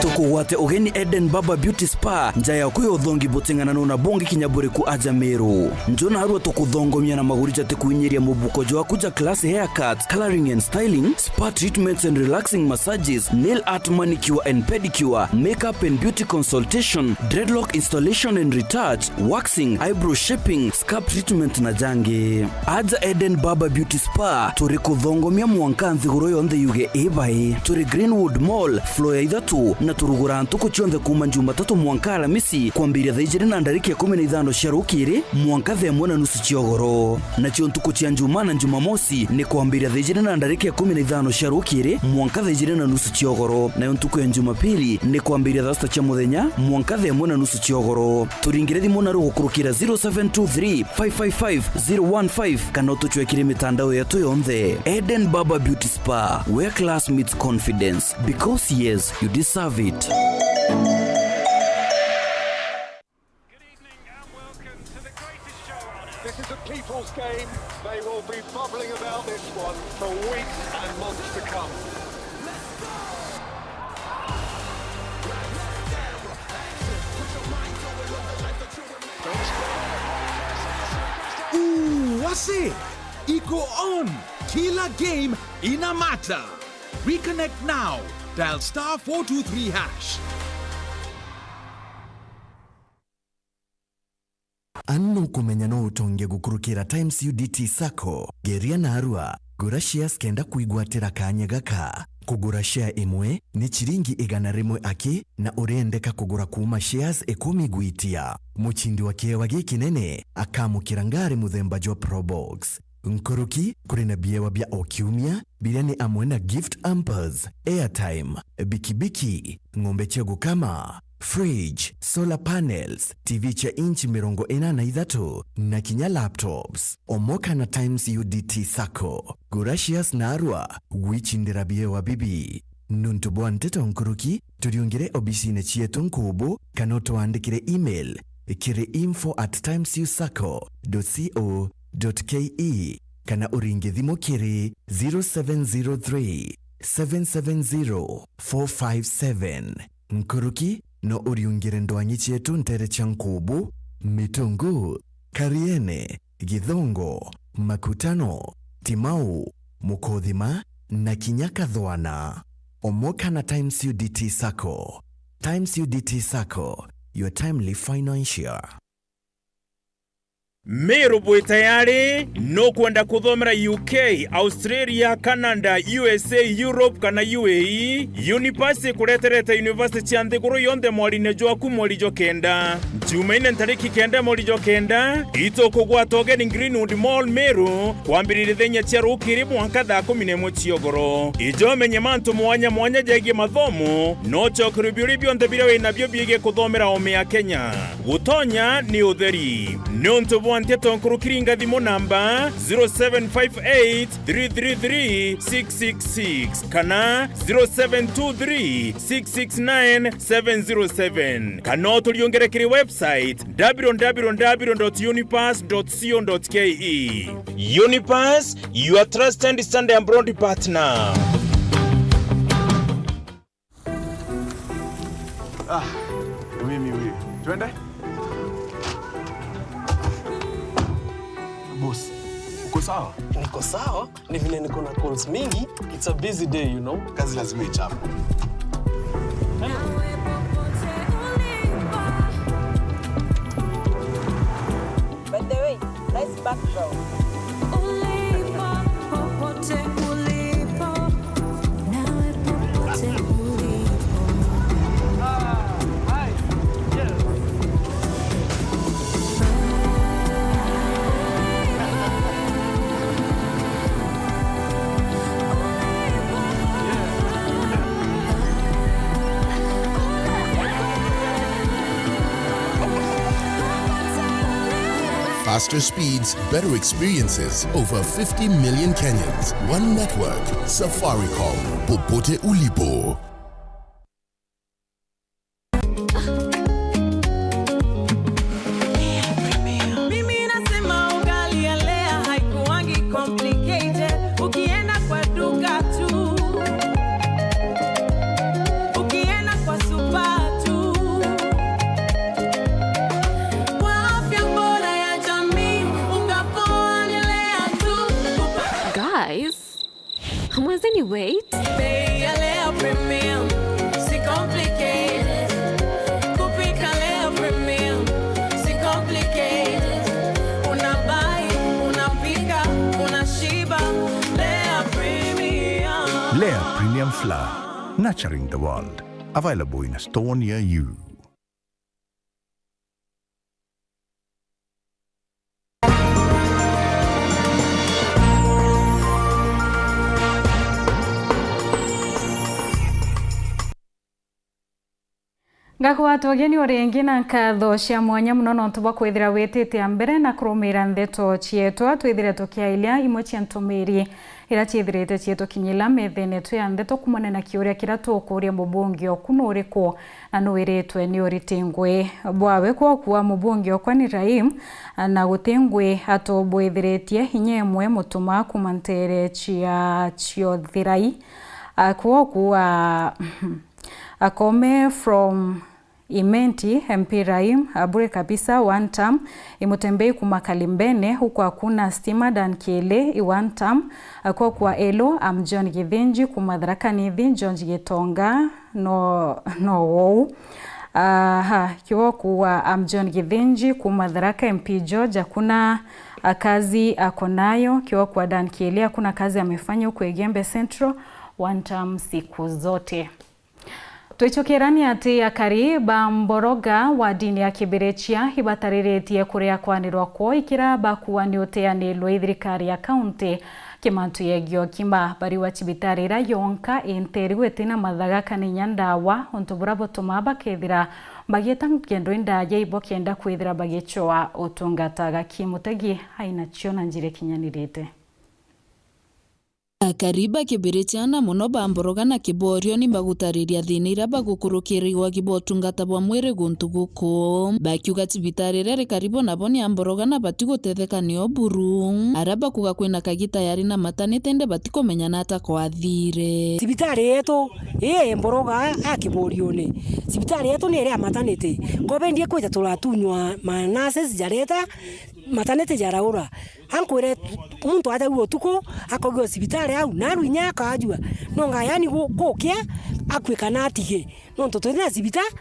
Tukugwate ugeni Eden Barber Beauty Spa, nja yaku ya uthongi buting'ananu na bungi kinya buriku aja Meru. Nju narua tukuthongomia na maguri jatikuinyiria mubuko jwaku ja class haircuts, coloring and styling, spa treatments and relaxing massages, nail art, manicure and pedicure, makeup and beauty consultation, dreadlock installation and retouch, waxing, eyebrow shaping, scalp treatment na jangi. Aja Eden Barber Beauty Spa, turi kuthongomia mwanka nthiguru yonthe yuge ibai. Turi Greenwood Mall, floor ya ithatu, na turuguraa ntuku cionthe kuuma Jumatatu mwanka Alamisi, kwambiria thaa ijiri na ndarika ikumi na ithano cia rukiri mwanka thaa imwe na nusu cia ugoro. Nacio ntuku cia Njumaa na Jumamosi ni kwambiria thaa ijiri na ndarika ikumi na ithano cia rukiri mwanka thaa ijiri na nusu cia ugoro, nayo ntuku ya Jumapili ni kwambiria thaa sita cia muthenya mwanka thaa imwe na nusu cia ugoro. Turingire thimu naru gukurukira zero seven two three, five five five, zero one five, kana utucwekire mitandao yetu yonthe. Eden Barber Beauty Spa, where class meets confidence. Because yes, you deserve it. Good evening and welcome to the greatest show on earth. This is a people's game. They will be bubbling about this one for weeks and months to come. Ooh, wase! Iko on! Kila game ina matter. Reconnect now. Dial star four two three hash. Ani nukumenya no utongie gukurukira Times U D T Sacco? Geria narua, gura shares kenda kwigwatira kanya gaka. Kugura share imwe ni chiringi igana rimwe aki, na uriendeka kugura kuuma shares ikumi gwitia. Muchindi wa kiewa gikinene akamukira ngari muthemba jwa Probox. Nkuruki, kuri na biewa bia o kiumia, biria ni amwe na gift hampers, airtime, bikibiki, ng'ombe cia gukama, fridge, solar panels, T V cia inchi mirongo ina na ithatu, na kinya laptops. Omoka na Times U D T Sacco. Gura shares naarua, gwichindira biewa bibi. Nuntu bwa nteto nkuruki, turiungire obisine cietu nkubu, kana utwandikire email kiri info at times u sacco dot co dot ke, kana uringe thimu kiri zero seven zero three, seven seven zero, four five seven. Nkuruki, no uriungire ndwangi cietu nteere cia Nkubu, Mitungu, Kariene, Githongo, Makutano, Timau, Mukothima, na kinya Kathwana. Omoka na Times U D T Sacco. Times U D T Sacco, your timely financier. Meru bwi tayari, nukwenda kuthomera U K, Australia, Canada, U S A, Europe kana U A E? Unipass ikureterete university cia nthiguru yonthe mwarine jwaku mweri jwa kenda. Jumaine ntariki kenda mweri jwa kenda, itukugwata ugeni Greenwood Mall, Meru, kwambiriria thenya cia rukiri mwanka thaa kumi na imwe cia ugoro. Ija umenye mantu mwanya mwanya jegie mathomo, na ucokerwe biuria bionthe biria winabio biegie kuthomera oome ya Kenya. Gutonya ni utheri. Niuntu bwa nteto nkuruki ringa thimu namba zero seven five eight three three three six six six kana zero seven two three six six nine seven zero seven, kana uturiungire kiri website w w w dot unipass dot co dot ke. Unipass, your trusted Sunday abroad partner. Ah, mimi huyu. Twende? Boss, uko sawa? Niko sawa, ni vile niko na calls mingi. It's a busy day, you know. Kazi lazima ichape. By the way, nice background. Ulipo, popote ulipo, nawe popote ulipo. Faster speeds, better experiences. Over fifty million Kenyans. One network. Safaricom. Popote ulipo. Mimi nasema ugali ya Lea haikuwangi complicated. Ukienda kwa duka tu, ukienda kwa supa tu, kwa afya bora ya jamii, unga poa ni Lea tu. Guys, mwenzeni wait. Bei ya Lea Premium, si complicated. Kupika Lea Premium, si complicated. Unabai, unapika, unashiba. Lea Premium. Lea Premium Flour, nurturing the world. Available in a store near you. Ngakugwata ugeni o ringi na nkatho cia mwanya mono nontu bwa kwithira witite a mbere na kurumiira ndeto cieetwa. Twithire tukiairia imwe cia ntumiri iria ciithirite ciitukinyira methene yetu ya ndeto kumania na kiuria kiria tukuuria mubunge oku nuriku na nuwiritwe ni uriti ngui bwawe. Kwoku wa mubunge okwa ni Rahim, na guti ngui atobwithiritie inya imwe mutuma kuma nteere cia Ciothirai. A, kwoku wa Akome from Imenti, M P Rahim, a, bure kabisa, one term. Imutembei kuma Kalimbene, huku hakuna stima, Dan Kiele, i one term. A, kwoku wa Elo, am John Githinji kuma Tharaka Nithi, George Gitonga, no, no wou. Aha, kwoku wa am John Githinji kuma Tharaka, M P George, hakuna, a, kazi ako nayo. Kwoku wa Dan Kiele, hakuna kazi amefanya huku Igembe Central, one term siku zote. Twicukirani ati akari ba Mboroga wa dini ya Kibirichia ibatariritie kuria kwanirwa kwoo ikira bakuani uteanirwe i thirikari ya kaunti Kimantu yegio kimba bariwa cibitari iria yonka interigu itina mathaga kana inya ndawa, untu buria butumaa bakethira bagieta ngendo indaaja ibo kenda kwithira bagicoa utungata. Gaki Mutegi aina cio na njira ikinyanirite. Akari ba Kibirichana mono ba Mboroga na Kiborio ni bagutariria thina iria bagukurukirigwa ki botungata bwa mwiri guntu guku, bakiuga cibitari iria iri karibu nabo ni a Mboroga na bati gutetheka nio buru. Aria bakuga kwina kagita yari na matanite indi batikumenya nata kwathire. Cibitari yetu ii Mboroga a Kiborione, cibitari yetu ni iri a matanite. Kobendie kwita turatunywa ma nurses jareta, matanite jaraura. Ankwire, muntu ajaua utuku, akogua cibitari au, naru inya akajua. Nonga yani gu-, gukia, akue kana atige. Nontu tutina cibita-,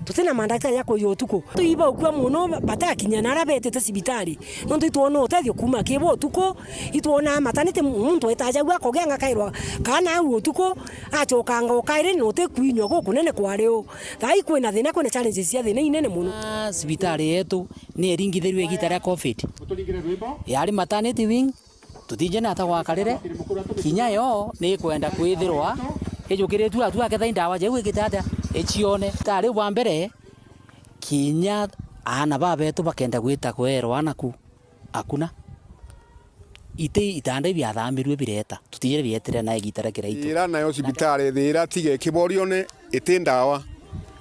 tutina mandagitari ja kuija utuku. Tuibaukua mono ba-, batakinya na aria betite cibitari. Nontu itwona utethio kuuma ki bo utuku, itwona matanite muntu etajagua akogia ngakairwa kana au utuku, acokanga ukairi na utikuinywa gukunene kwari u. Thaa ii kwina thina, kwina challenges cia thina inene mono. Ah, cibitari yetu ni iringithirue igita ria covid. Yari maternity wing, tutiji nata gwakarire, kinya yo ni ikwenda kwithirwa ijukiritue atu akethira indawa jau igite atia, icione. Tari bwa mbere, kinya aana babetu bakenda gwita kwerwa naku, akuna. Iti itanda ibiathamirue bireta, tutijire bietire na igita ria kiraitu. Ira nayo cibitari thira tige Kiborione iti ndawa,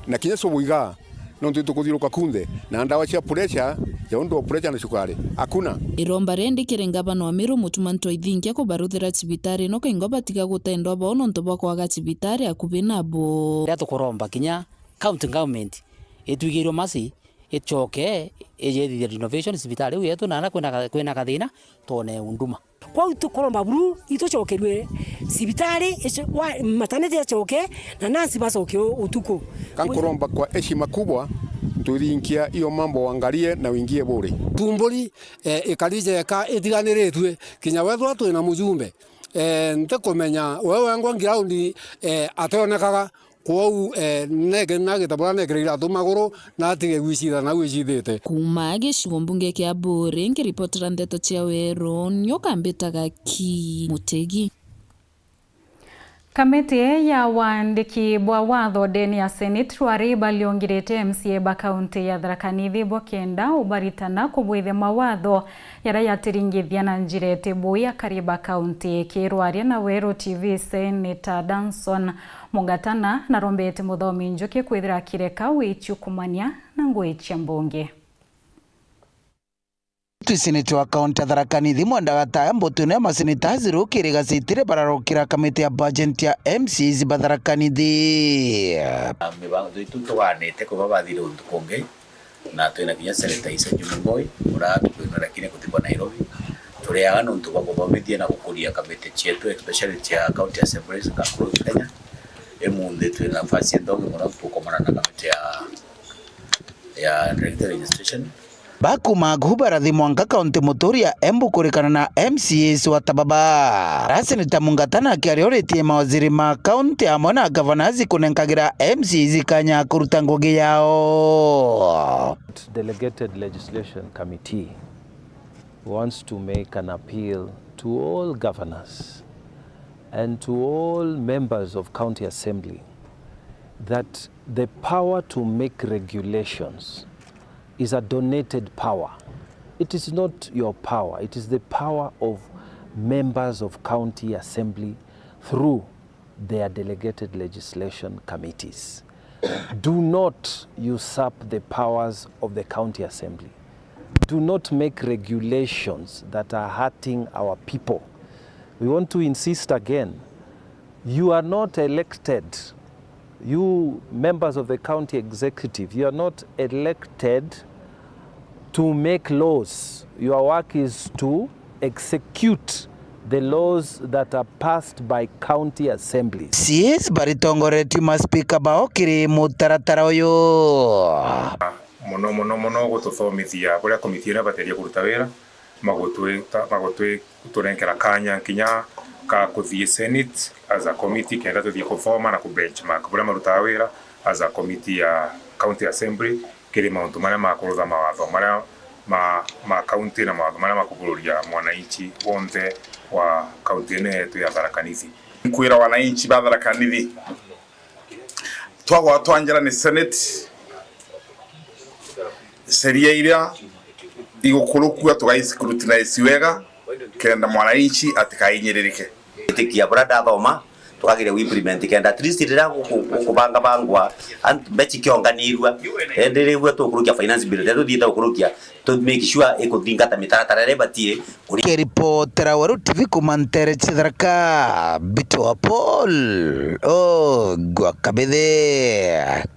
na kinya cubuiga, nontu itukuthiuruka kunthe, na ndawa cia pressure, ja untu wa pressure na cukari, akuna. Iromba rindi kiri ngavana wa Meru Mutuma M'Ethingia kubaruthira cibitari ino kaingo batiga gutendwa bao nontu bwa kwaga cibitari akubi nabo. Riria tukuromba kinya county government itwigirwe masi, icoke ijethithia renovation cibitari iu yetu, na aria kwina ka-, kwina kathina, twone unduma. Kwou tukuromba buru itucokerue cibitari icio, wa, matanete acoke, na nansi bacoke u-, utuku. Kankuromba kwa heshima kubwa, ntwithinkia iyo mambo wangarie na wingie buri. Tumburi, eh, ikari jeka itiganiritue, kinya wethwa twina mujumbe, eh, ntikumenya we wengwa ngiraundi, eh, ationekaga. Kwou, eh, nege-, nagita buria nekire iratu maguru, na atige gwicitha nau icithite. Kuuma gicigo mbunge kia Buuri, nkiripotera ndeto cia Weru, nio kambitaga ki Mutegi. Kamiti ya wandiki bwa watho ndene ya Senate rwari baliongirite M C A ba kaunti ya Tharaka Nithi bo kenda ubaritana kubwithia mawatho jaria jatiringithia na njira iti bui akari ba kaunti. Kirwaria na Weru T V, Senator Danson Mungatana narombete Muthomi Njuki kwithira akireka wichukumania na ngugi cia mbunge. Twi seneta wa kaunti ya Tharaka Nithi Mwenda Gataya, mbotune ya maseneta Azirukiri gacitire bararokira kamiti ya budget ya M C As ba Tharaka Nithi. Mibango itu tuganite kuba bathire untu kungi. Na twina kinya Senator Isa Juma Mboi, uria tukwinwa lakini kuthikwa Nairobi. Turiaga nontu bwa kuthomithia na gukuria kamiti cietu, especially cia County Assemblies across Kenya. Imunthi twina nafasi nthongi mono tukomana na kamiti ya, ya Director Registration. Bakuma Guhu barathi mwanka kaunti muturi ya Embu kurikana na M C As wa Tababa. Ra Senator Mungatana akiarioritie mawaziri ma kaunti amwe na governors kunenkagira M C As kanya kuruta ngugi yao. Delegated Legislation Committee wants to make an appeal to all governors and to all members of County Assembly that the power to make regulations is a donated power. It is not your power, it is the power of members of County Assembly through their delegated legislation committees. Do not usurp the powers of the County Assembly. Do not make regulations that are hurting our people. We want to insist again, you are not elected, you members of the county executive, you are not elected to make laws. Your work is to execute the laws that are passed by county assemblies. M C As baritongoretue ma speaker bao kiri mutaratara uyu. Mono, mono, mono gututhomithia buria komiti ino ibateria kuruta wira, magutwita, magutwi-, gutunenkera kanya kinya ka kuthii Senate as a committee, kenda tuthii kuthoma na kubenchmark buria marutaga wira as a committee ya County Assembly kiri mauntu maria ma kurutha mawatho maria ma, ma kaunti na mawatho maria makubururia mwananchi wonthe wa kaunti ino yetu ya Tharaka Nithi. Nkwira wananchi ba Tharaka Nithi, twagwatwa njara ni Senate, sheria iria igukurukua tugaiscrutinize wega, kenda mwananchi atikainyirike. Itikia buria ndathoma, tukageria ku implement kenda at least riria guku-, gukubangabangwa, ant-, mbeca ikionganirua, indi riu tukurukia finance bill, riria tuthiite gukurukia, to make sure ikuthingata mitaratara iria ibatie. Kiripotera Weru T V kuma ntere cia Tharaka, Mbito wa Paul, o, gwa Kabithi.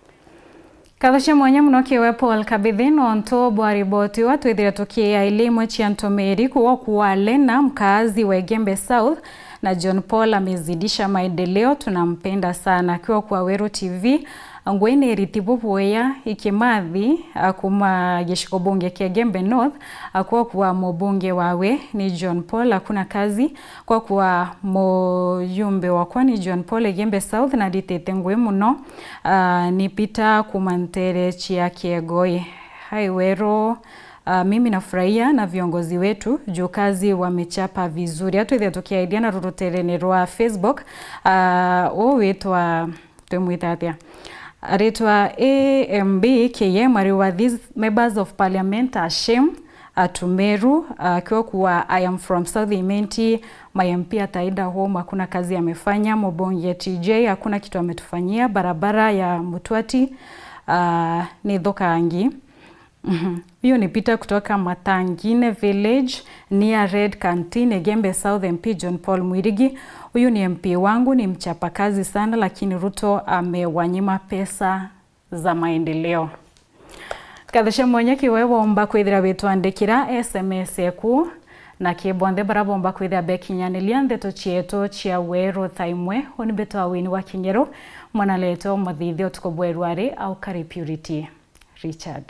Nkatho cia mwanya mono kiwe Paul Kabithi nontu bwa riboti iu twithire tukiaili imwe cia ntumiri kuwa kwa Lena, mkaazi wa Igembe South, na John Paul amezidisha maendeleo, tunampenda sana. Akiwa kwa Weru T V, ngui ni iriti bubuya ikimathi, a, kuma gicigo bunge kia Igembe North, a, kwa kuwa mubunge wawe ni John Paul, hakuna kazi, kwa kuwa muyumbe wakwa ni John Paul Igembe South, na nditite ngui mono, a, ni Peter kuma ntere cia Kiegoi. Hai Weru, a, mimi nafurahia na viongozi wetu juu kazi wamechapa vizuri. Atwithia tukiaidia na ruterene rwa Facebook, a, u witwa twimwita atia? Aritwa A M B K M ariwa, "These members of parliament are shame, uh, to Meru, uh, akiwa kuwa, I am from South Imenti, my M P ataenda home, hakuna kazi amefanya, mubunge T J, hakuna kitu ametufanyia, barabara ya Mutwati, uh, ni thukangi." Mhm. Huyu ni Peter kutoka Matangine Village, near Red Canteen, Igembe South, M P John Paul Mwirigi. Huyu ni M P wangu, ni mchapa kazi sana, lakini Ruto amewanyima pesa za maendeleo. Nkatho cia mwanya kiwe bomba kwithira witwandikira S M S eku, na ki bonthe bara bomba kwithira bekinyaniria ndeto cietu cia Weru thaa imwe, uni Mbito wa Wini wa Kinyeru, mwana leto muthithia utuku bweru ari au kari Purity Richard.